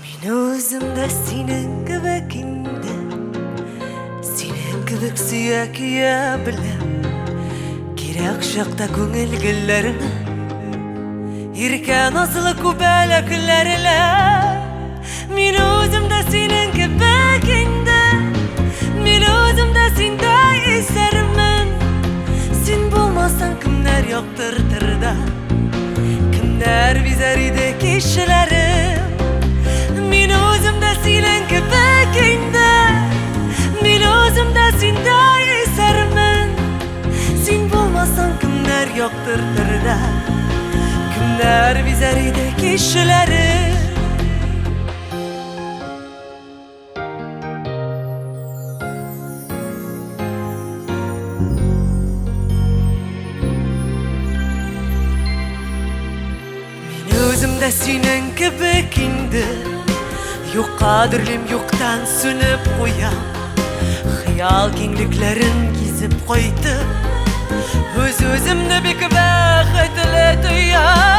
Мин үзем дә синең кебек инде, Синең кебек сөя-көя беләм. Кирәк чакта күңел гөлләренә Иркә назлы күбәләкләрелә. Мин үзем дә синең кебек инде, Мин үзем дә синдәй исәрмен. Син булмасаң, кемнәр яктыртыр да, Кемнәр бизәр иде кичәләрем? Мин үзем дә синең кебек инде, Мин үзем дә синдәй исәрмен. Син булмасаң, кемнәр яктыртыр да, Кемнәр Кемнәр бизәр иде кичләрен? Мин үзем дә синең кебек инде, Юкка дөрлим, юктан сүнеп куям. Хыял киңлекләрен гизеп кайтып, Үз-үземне бик бәхетле тоям.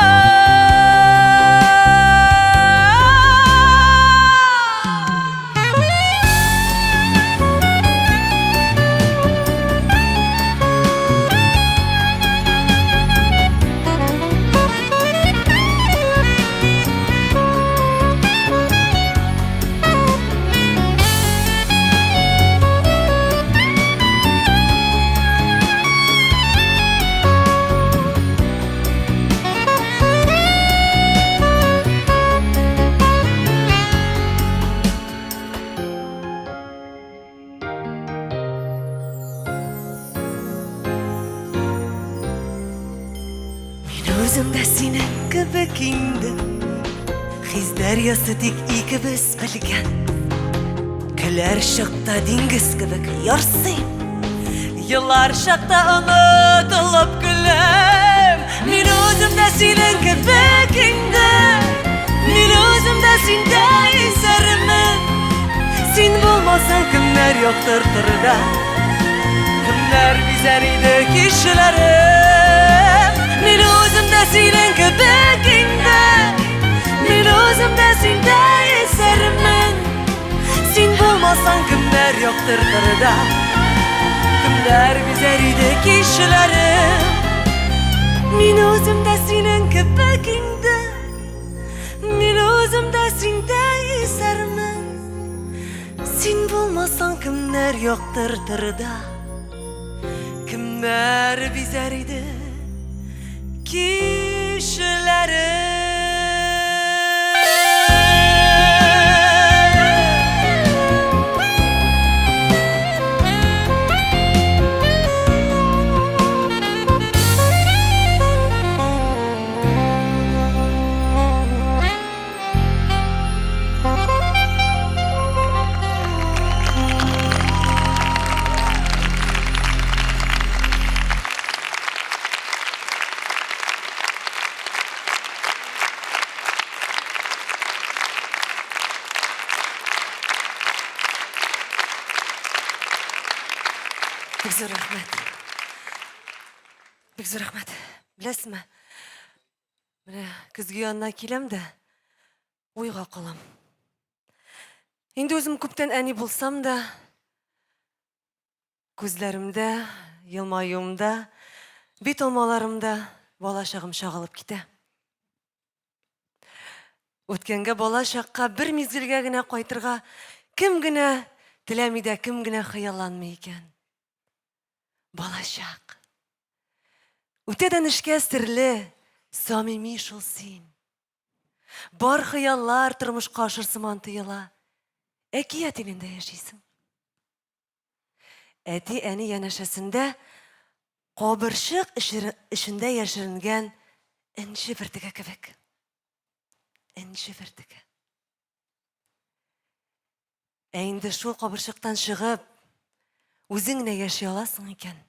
Мин үзем дә синең кебек инде, Хис дәрьясы тик икебез белгән. Көләр чакта диңгез кебек ярсыйм, Елар чакта онытылып көләм. Мин үзем дә синең кебек инде, Мин үзем дә синдә исәрмен. Син булмасаң, кемнәр яктыртыр да, Кемнәр бизәр иде кичләрем? Мин үзем дә синең кебек инде, Мин үзем дә синдә исәрмен. Син булмасаң, кемнәр яктыртыр да, Кемнәр бизәр иде кичләрем? Мин үзем дә синең кебек инде, Мин үзем дә синдә исәрмен. Син булмасаң, кемнәр яктыртыр да, Кемнәр бизәр иде кичләрем? Бик зур рәхмәт. Бик зур рәхмәт. Беләсезме? Менә көзге янына киләм дә уйга калам. Инде үзем күптән әни булсам да, күзләремдә, елмаюымда, бит алмаларымда бала чагым чагылып китә. Үткәнгә бала чакка бер мизгелгә генә кайтырга кем генә теләми дә, кем генә хыялланмый икән? Балачак. Үтә дә нечкә серле, самими шул син. Бар хыяллар тормышка ашыр сыман тоела. Әкият илендә яшисең. Әти-әни янәшәсендә кабырчык эчендә яшеренгән энҗе бөртеге кебек. Энҗе бөртеге. Ә инде шул кабырчыктан чыгып, үзең генә яши аласың икән.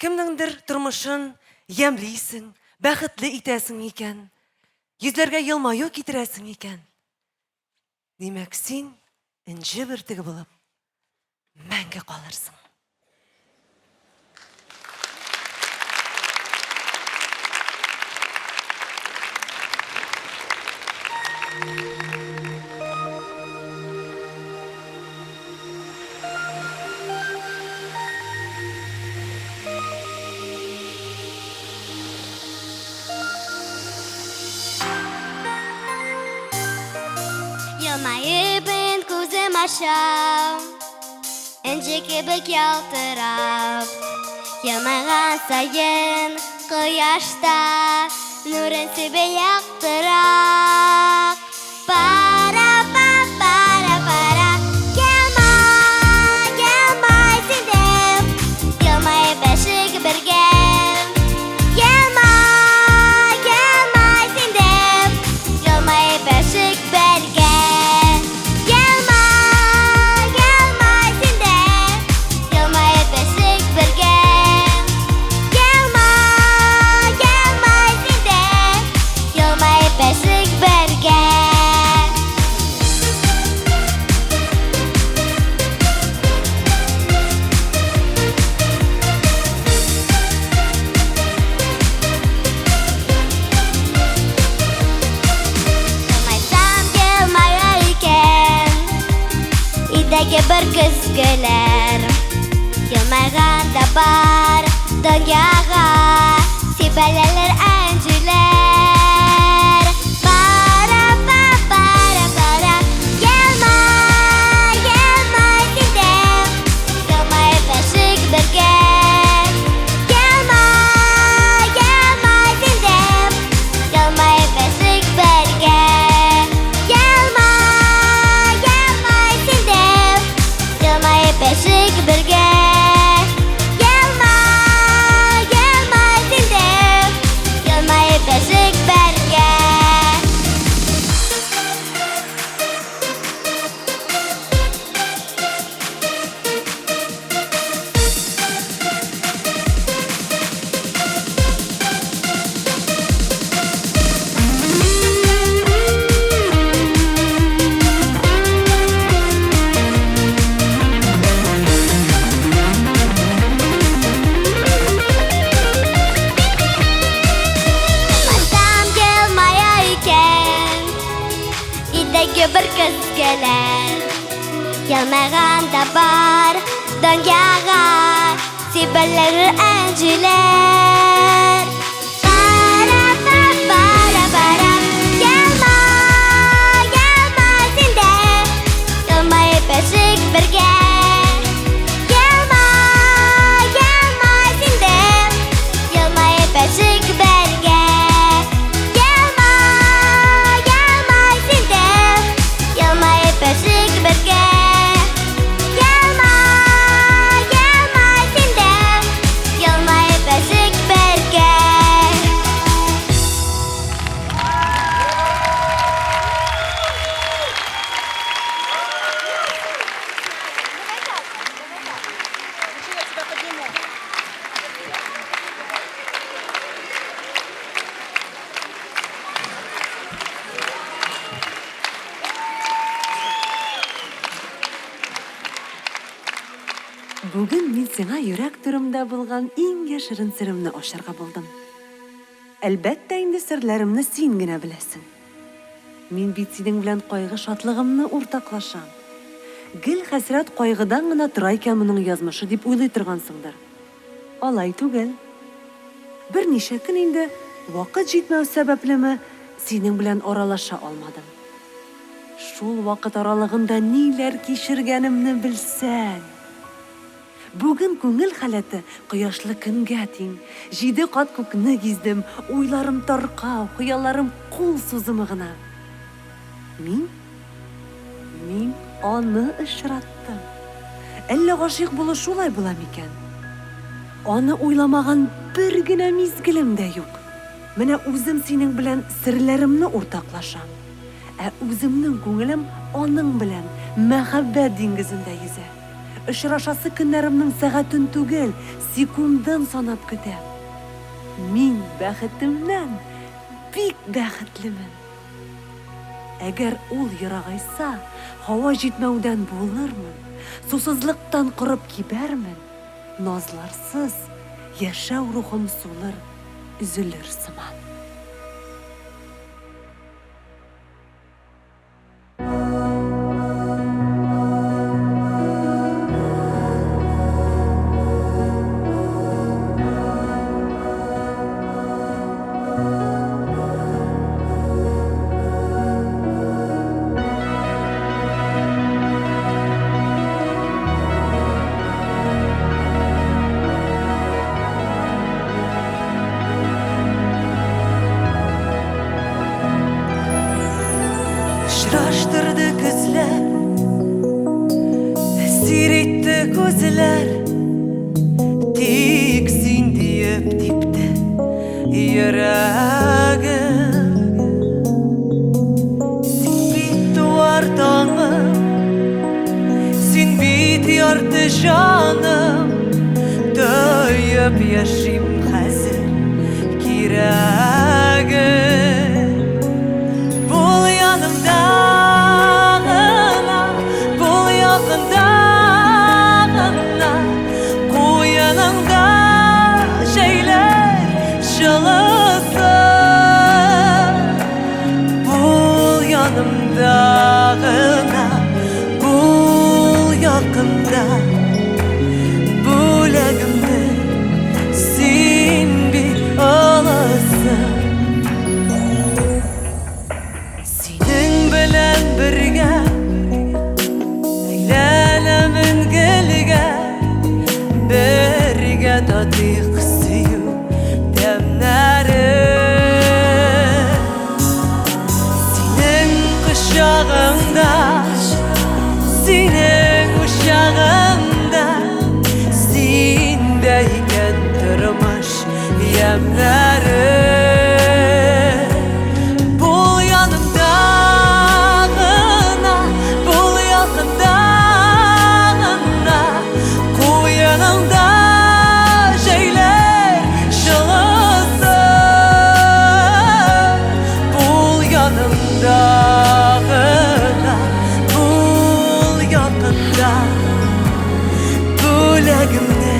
Кемнеңдер тормышын ямьлисең, бәхетле итәсең икән, йөзләргә елмаю китерәсең икән. Димәк, син энҗе бөртеге булып мәңге калырсың. Елмаеп мин күзем ачам, Энҗе кебек ялтырап. Елмайган саен кояшта Нурын сибә яктырак. Пара-па-пара-пара, Елмай, елмай син дә, Елмаеп яшик бергә. Елмай, елмай. көләр. Елмайганда бар дөньяга сибәләләр энҗеләр. Пара па пара пара, елмай, елмай син дә, елмаеп яшик бергә. Елмай, елмай син дә, елмаеп яшик бергә. Елмай, елмай син дә, елмаеп яшик бергә. Елмай, елмай син дә, елмаеп яшик бергә. Баштан елмая икән, Өйдәге бер кыз көләр. Елмайганда бар дөньяга сибәләр энҗеләр. Пара па пара пара, елмай, елмай син дә, елмаеп яшик бергә. Елмай, елмай син дә, елмаеп яшик бергә. Елмай, елмай син дә, елмаеп яшик бергә. Елмай, елмай син дә, елмаеп яшик бергә. Бүген мин сиңа йөрәк түремдә булган иң яшерен серемне ачарга булдым. Әлбәттә инде серләремне син генә беләсең. Мин бит синең белән кайгы-шатлыгымны уртаклашам. Гел хәсрәт кайгыдан гына тора икән моның язмышы дип уйлый торгансыңдыр. Алай түгел. Берничә көн инде, вакыт җитмәү сәбәплеме, синең белән аралаша алмадым. Шул вакыт аралыгында ниләр кичергәнемне белсәң! Бүген күңел халәте кояшлы көнгә тиң. Җиде кат күкне гиздем, уйларым таркау, хыялларым кул сузымы гына. Мин? Мин аны очраттым. Әллә гашыйк булу шулай була микән? Аны уйламаган бер генә мизгелем дә юк. Менә үзем синең белән серләремне уртаклашам. Ә үземнең күңелем аның белән мәхәббәт диңгезендә йөзә. Очрашасы көннәремнең сәгатен түгел, секундын санап көтәм. Мин бәхетемнән бик бәхетлемен. Әгәр ул ерагайса, һава җитмәүдән булырмын, сусызлыктан корып кибәрмен, назларсыз яшәү рухым сулыр, өзелер сыман. Очраштырды көзләр, әсир итте күзләр, тик син диеп типте йөрәгем. Син бит туар таңым, син бит ярты җаным, тоеп яшим хәзер кирәген. Бул янымда гына, бул якында гына, куеныңда җәйләр җылысы. Бул янымда гына, бул якында. якында. Бүләгемне син бит аласың. Синең белән бергә әйләнәмен гелгә, бергә татыйк сөю тәмнәрен. Синең кочагыңда, синең учагыңда, синдә икән тормыш ямьнәре. Бул янымда гына, бул якында гына, куеныңда җәйләр җылысы. Бул янымда гына, бул якында. Бүләгемне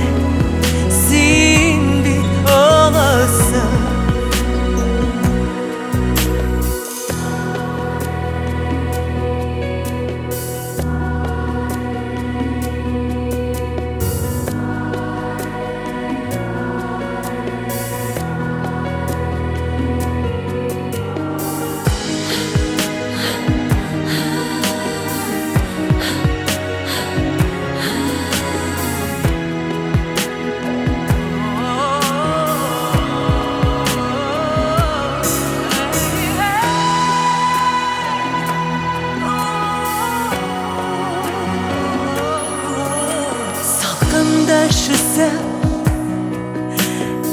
син бит аласың. Салкында өшесәм,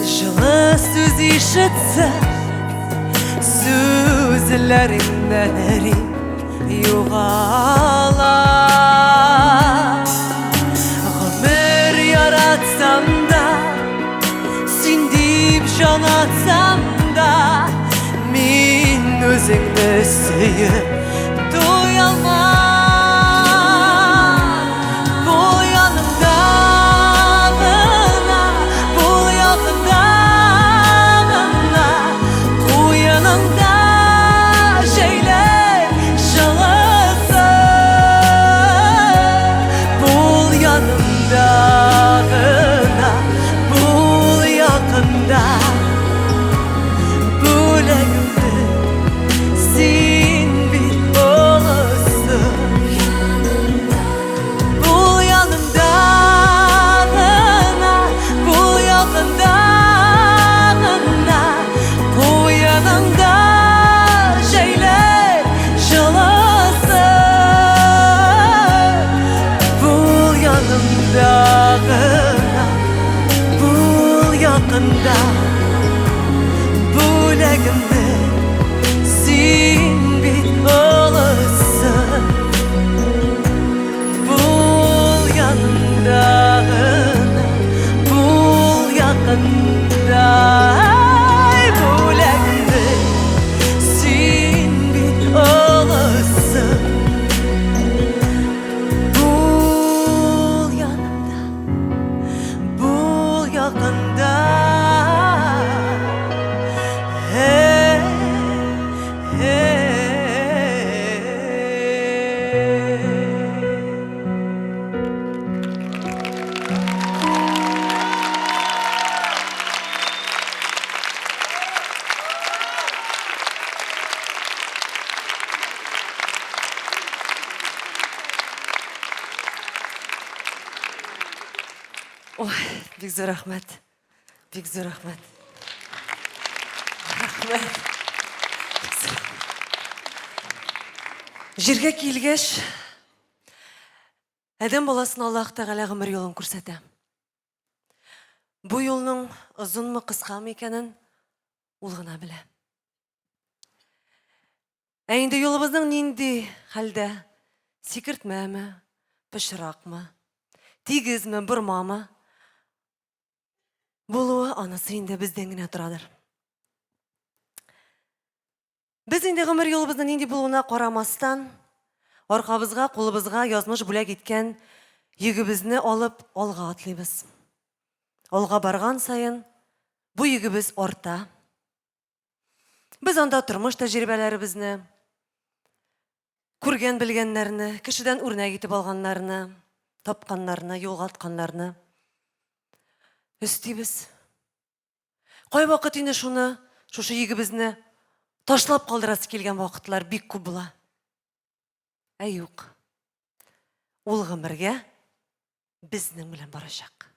җылы сүз ишетсәм, сүзләреңнән эрим, югала. Гомер яратсам да, син дип җан атсам да, мин үзеңне сөеп туялмам. Бул янымда гына, бул якында гына, куеныңда җәйләр җылысы. Бул янымда гына, бул якында. Бүләгемне син бит аласың. Бул янымда гына, бул якында гына, куеныңда җәйләр җылысы. Бул янымда гына, бул якында. Бүләгемне син бит аласың. Бул янымда гына, бул якында. Бүләгемне син бит аласың. Бул янымда, бул якында. Hey, hey. Ой, бик зур рәхмәт. Бик зур рәхмәт. Рәхмәт. Бик зур рәхмәт. Җиргә килгәч, адәм баласына Аллаһ Тәгалә гомер юлын күрсәтә. Бу юлның озынмы, кыскамы икәнен ул гына белә. Ә инде юлыбызның нинди хәлдә? Сикертмәме, пычракмы, тигезме, бормамы? Булуы анысы инде бездән генә торадыр. Без инде гомер юлыбызның нинди булуына карамастан, аркабызга, кулыбызга язмыш бүләк иткән йөгебезне алып алга атлыйбыз. Алга барган саен бу йөгебез арта. Без анда тормыш тәҗрибәләребезне, күргән-белгәннәрне, кешедән үрнәк итеп алганнарны, Тапканнарны, югалтканнарны өстибез. Кайвакыт инде шуны, шушы йөгебезне ташлап калдырасы килгән вакытлар бик күп була. Ә юк. Ул гомергә безнең белән барачак.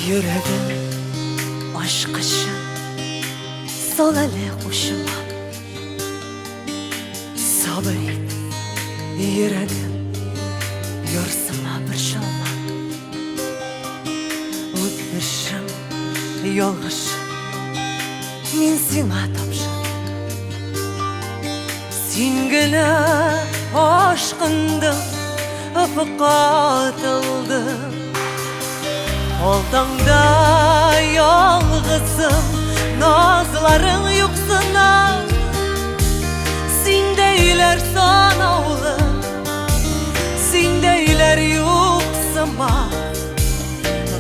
Йөрәгем ачкычын сал әле кушыма. Сабыр ит, йөрәгем, ярсыма, борчылма. Үтмешем, ялгышым, мин сиңа тапшырдым. Син генә ашкындың, офыкка атылдың. Ал таңда ялгызым, назларың юксына. Синдәйләр санаулы, синдәйләр юк сыман.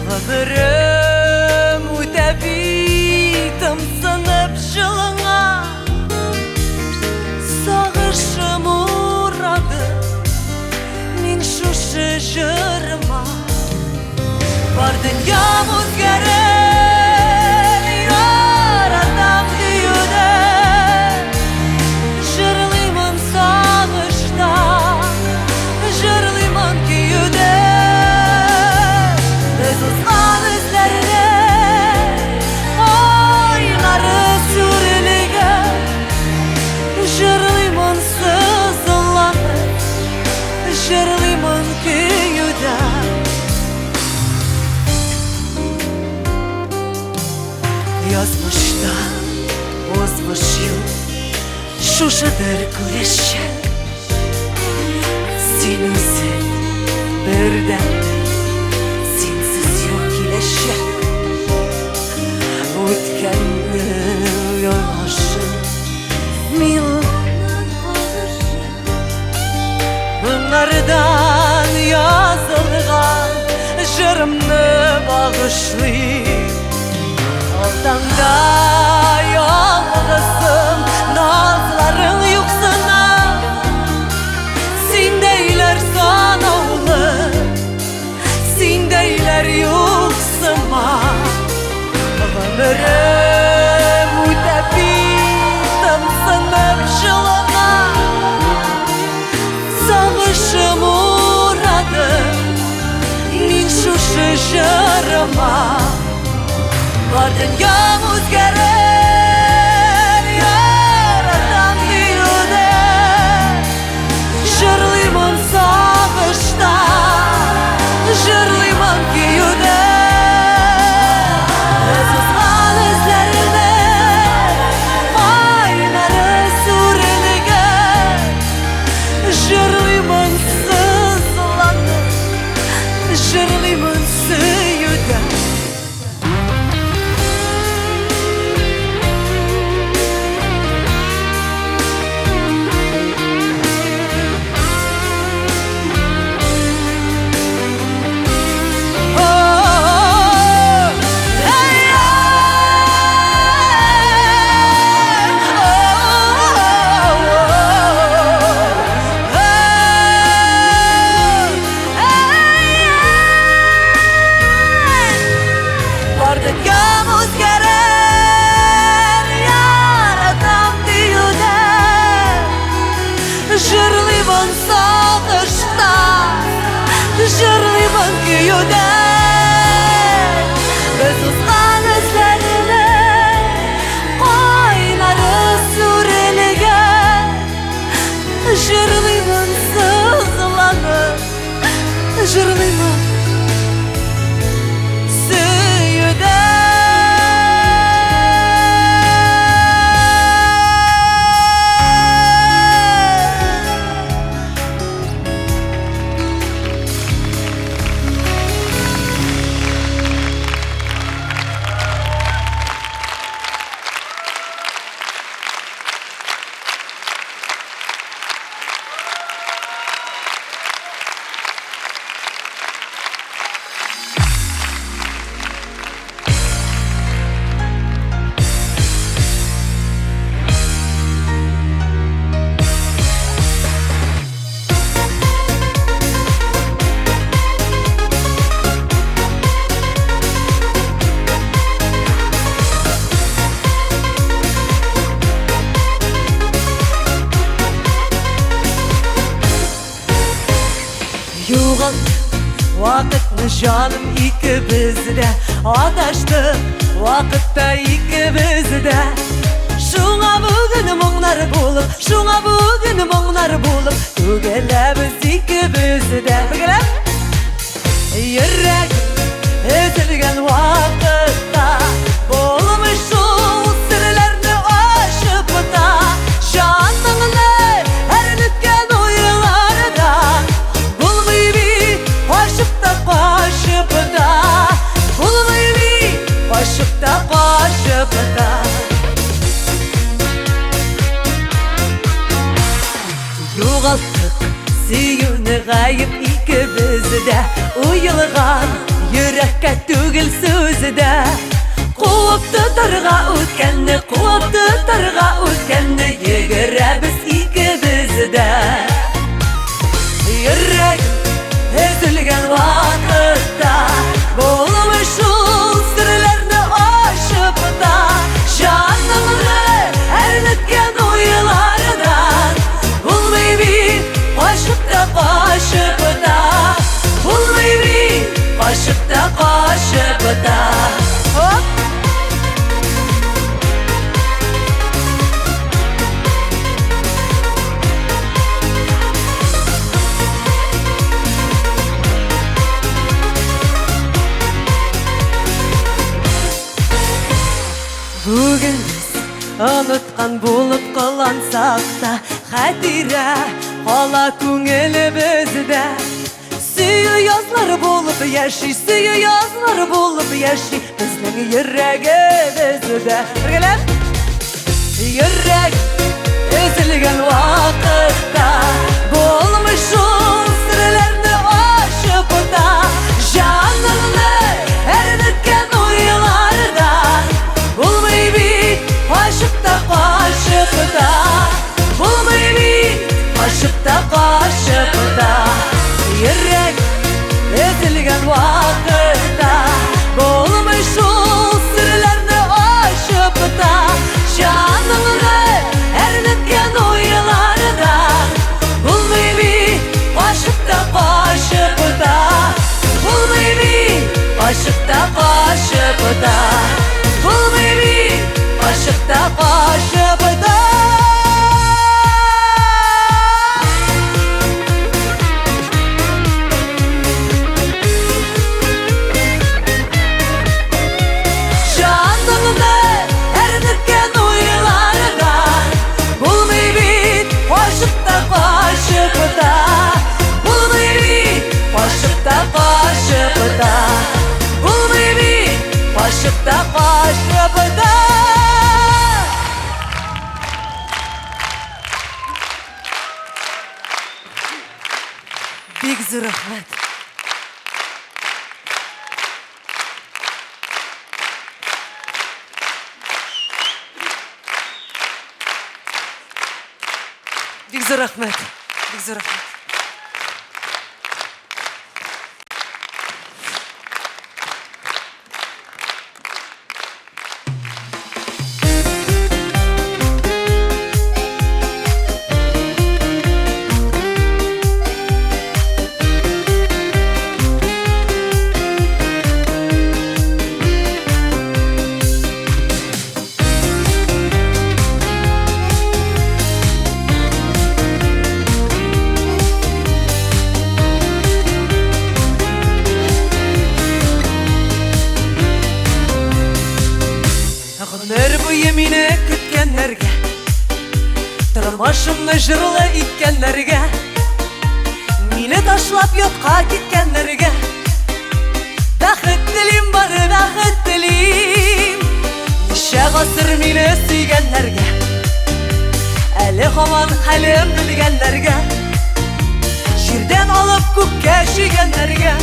Гомерем үтә бит ымсынып җылыңа. Сагышым урады мин шушы җырыма. Бар дөньям үзгәрер, яратам диюдән. Җырлыймын сагышта, җырлыймын көюдә. Без узган эзләрне, айлары сүрелгән. Җырлыймын сызланып, җырлыймын көюдә. Язмышта узмыш юл, шушыдыр күрешчәк. Син үзең бердәнбер, синсез юк киләчәк. Үткәннең ялгышы, миңа каршы. Моңнардан язылган җырымны багышлыйм. Ал таңда ялгызым, назларың юксына. Синдәйләр санаулы, синдәйләр юк сыман. Гомерем үтә бит тымсынып җылыңа. Сагышым урады мин шушы җырыма. Бар дөньям үзгәрер, яратам диюдә. Җырлыймын сагышта, җырлыймын көюдә. Без узган эзләрне, айлары сүрелгән. Җырлыймын сызланып, җырлыймын сөюдән. Бар дөньям үзгәрер, яратам диюдән. Җырлыймын сагышта, җырлыймын көюдән. Без узган эзләрне, кайлары сүрелгән. Җырлыймын сызланып, җырлыймын сөюдән. Югалттык вакытны, җаным, икебез дә. Адаштык вакытта икебез дә. Шуңа бүген моңнар булып, шуңа бүген моңнар булып түгеләбез икебез дә. Бергәләп! Йөрәк өзелгән вакытта булмый шул серләрне ачып та, җаныңны әрнеткән уйлардан булмый бит качып та, качып та, булмый бит качып та, качып та. Югалттык сөюне, гаеп икебез дә. Уелган йөрәккә түгел сүзе дә. Куып тотарга үткәнне, куып тотарга үткәнне йөгерәбез икебез дә. Йөрәк өзелгән вакытта булмый шул серләрне ачып та, җаныңны әрнеткән уйлардан булмый бит качып та, качып та, булмый бит качып та, качып та. Оп! Бүген без оныткан булып кылансак та, хатирә кала күңелебездә. Сөю язлар булып яши, сөю язлар булып яши безнең йөрәгебездә. Бергәләп! Йөрәк өзелгән вакытта булмый шул серләрне ачып та, җаныңны әрнеткән уйлардан булмый бит качып та, качып та, булмый бит качып та, качып та. Йөрәк өзелгән вакытта булмый шул серләрне ачып та, җаныңны әрнеткән уйлардан булмый бит качып та, качып та, булмый бит качып та, качып та, булмый бит качып та, качып та. Җаныңны әрнеткән уйлардан булмый бит качып та, качып та, булмый бит качып та, качып та, булмый бит качып та, качып та. Бик зур рәхмәт. Бик зур рәхмәт. Бик зур рәхмәт. Гомер буе мине көткәннәргә, тормышымны җырлы иткәннәргә, мине ташлап ятка киткәннәргә бәхет телим, бары бәхет телим. Ничә гасыр мине сөйгәннәргә, әле һаман хәлем белгәннәргә, җирдән алып күккә чөйгәннәргә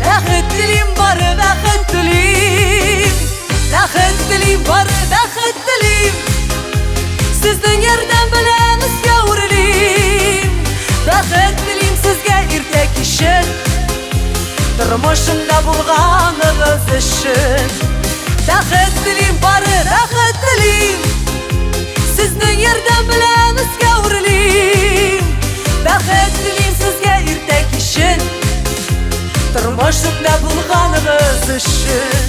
бәхет телим, бары бәхет телим. Бәхет телим, бары бәхет телим. Сезнең ярдәм белән өскә үрлим. Бәхет телим сезгә иртә кичен, тормышымда булганыгыз өчен. Бәхет телим, бары бәхет телим. Сезнең ярдәм белән өскә үрлим. Бәхет телим сезгә иртә өчен.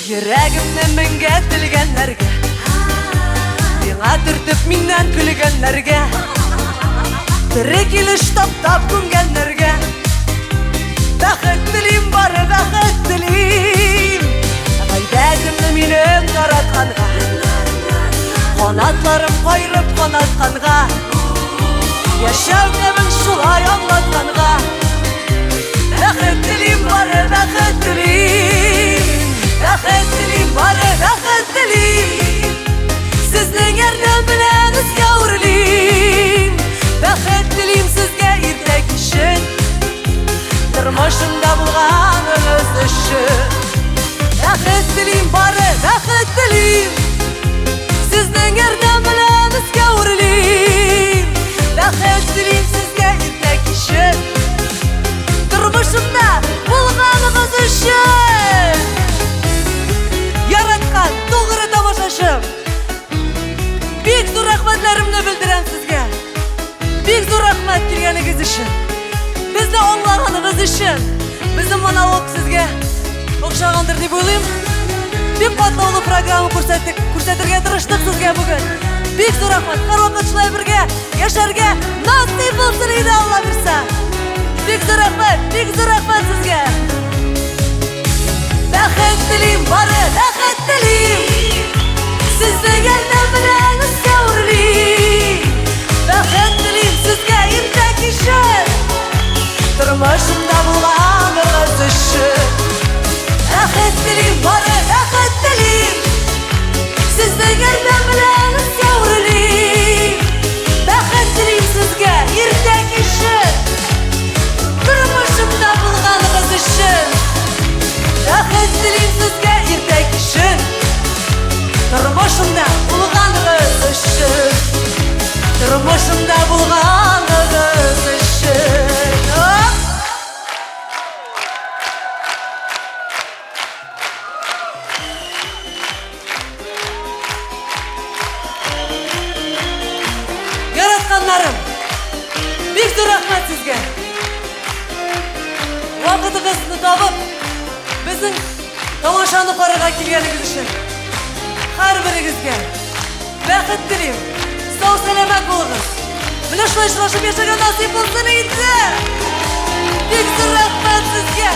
Йөрәгемне меңгә телгәннәргә, Миңа төртеп миннән көлгәннәргә, Тере килеш таптап күмгәннәргә Бәхет телим, бары бәхет телим. Гайбәтемне минем таратканга, Канатларым кайрып канатканга, Яшәү тәмен шулай аңлатканга Бәхет телим, бары бәхет телим. Бәхет телим, бары бәхет телим. Сезнең ярдәм белән өскә үрлим. Бәхет телим сезгә иртә кичен, Тормышымда булганыгыз өчен. Бәхет телим, бары бәхет телим. Сезнең ярдәм белән өскә үрлим. Бәхет телим сезгә иртә кичен, Тормышымда булганыгыз өчен. Яраткан тугры тамашачым, бик зур рәхмәтләремне белдерәм сезгә. Бик зур рәхмәт килгәнегез өчен. Безне аңлаганыгыз өчен. Безнең монолог сезгә охшагандыр дип уйлыйм. Бик катлаулы программа күрсәттек, күрсәтергә тырыштык сезгә бүген. Бик зур рәхмәт. Һәрвакыт шулай бергә яшәргә насыйп булсын иде, Алла бирсә. Бик зур рәхмәт, бик зур рәхмәт сезгә. Бәхет телим, бары бәхет телим. Сезнең ярдәм белән өскә үрлим. Бәхет телим сезгә иртә кичен, Тормышымда булганыгыз өчен. Бәхет телим, бары бәхет телим. Сезнең ярдәм белән өскә үрлим. Бәхет телим сезгә иртә кичен, Тормышымда булганыгыз өчен. Бәхет телим сезгә иртә кичен, Тормышымда булганыгыз өчен. Тормышымда булганыгыз өчен. Оп! Яратканнарым, бик зур рәхмәт сезгә. Вакытыгызны табып, безнең тамашаны карарга килгәнегез өчен. Һәрберегезгә бәхет телим. Сау сәламәт булыгыз. Менә шулай очрашып яшәргә насыйп булсын иде. Бик зур рәхмәт сезгә.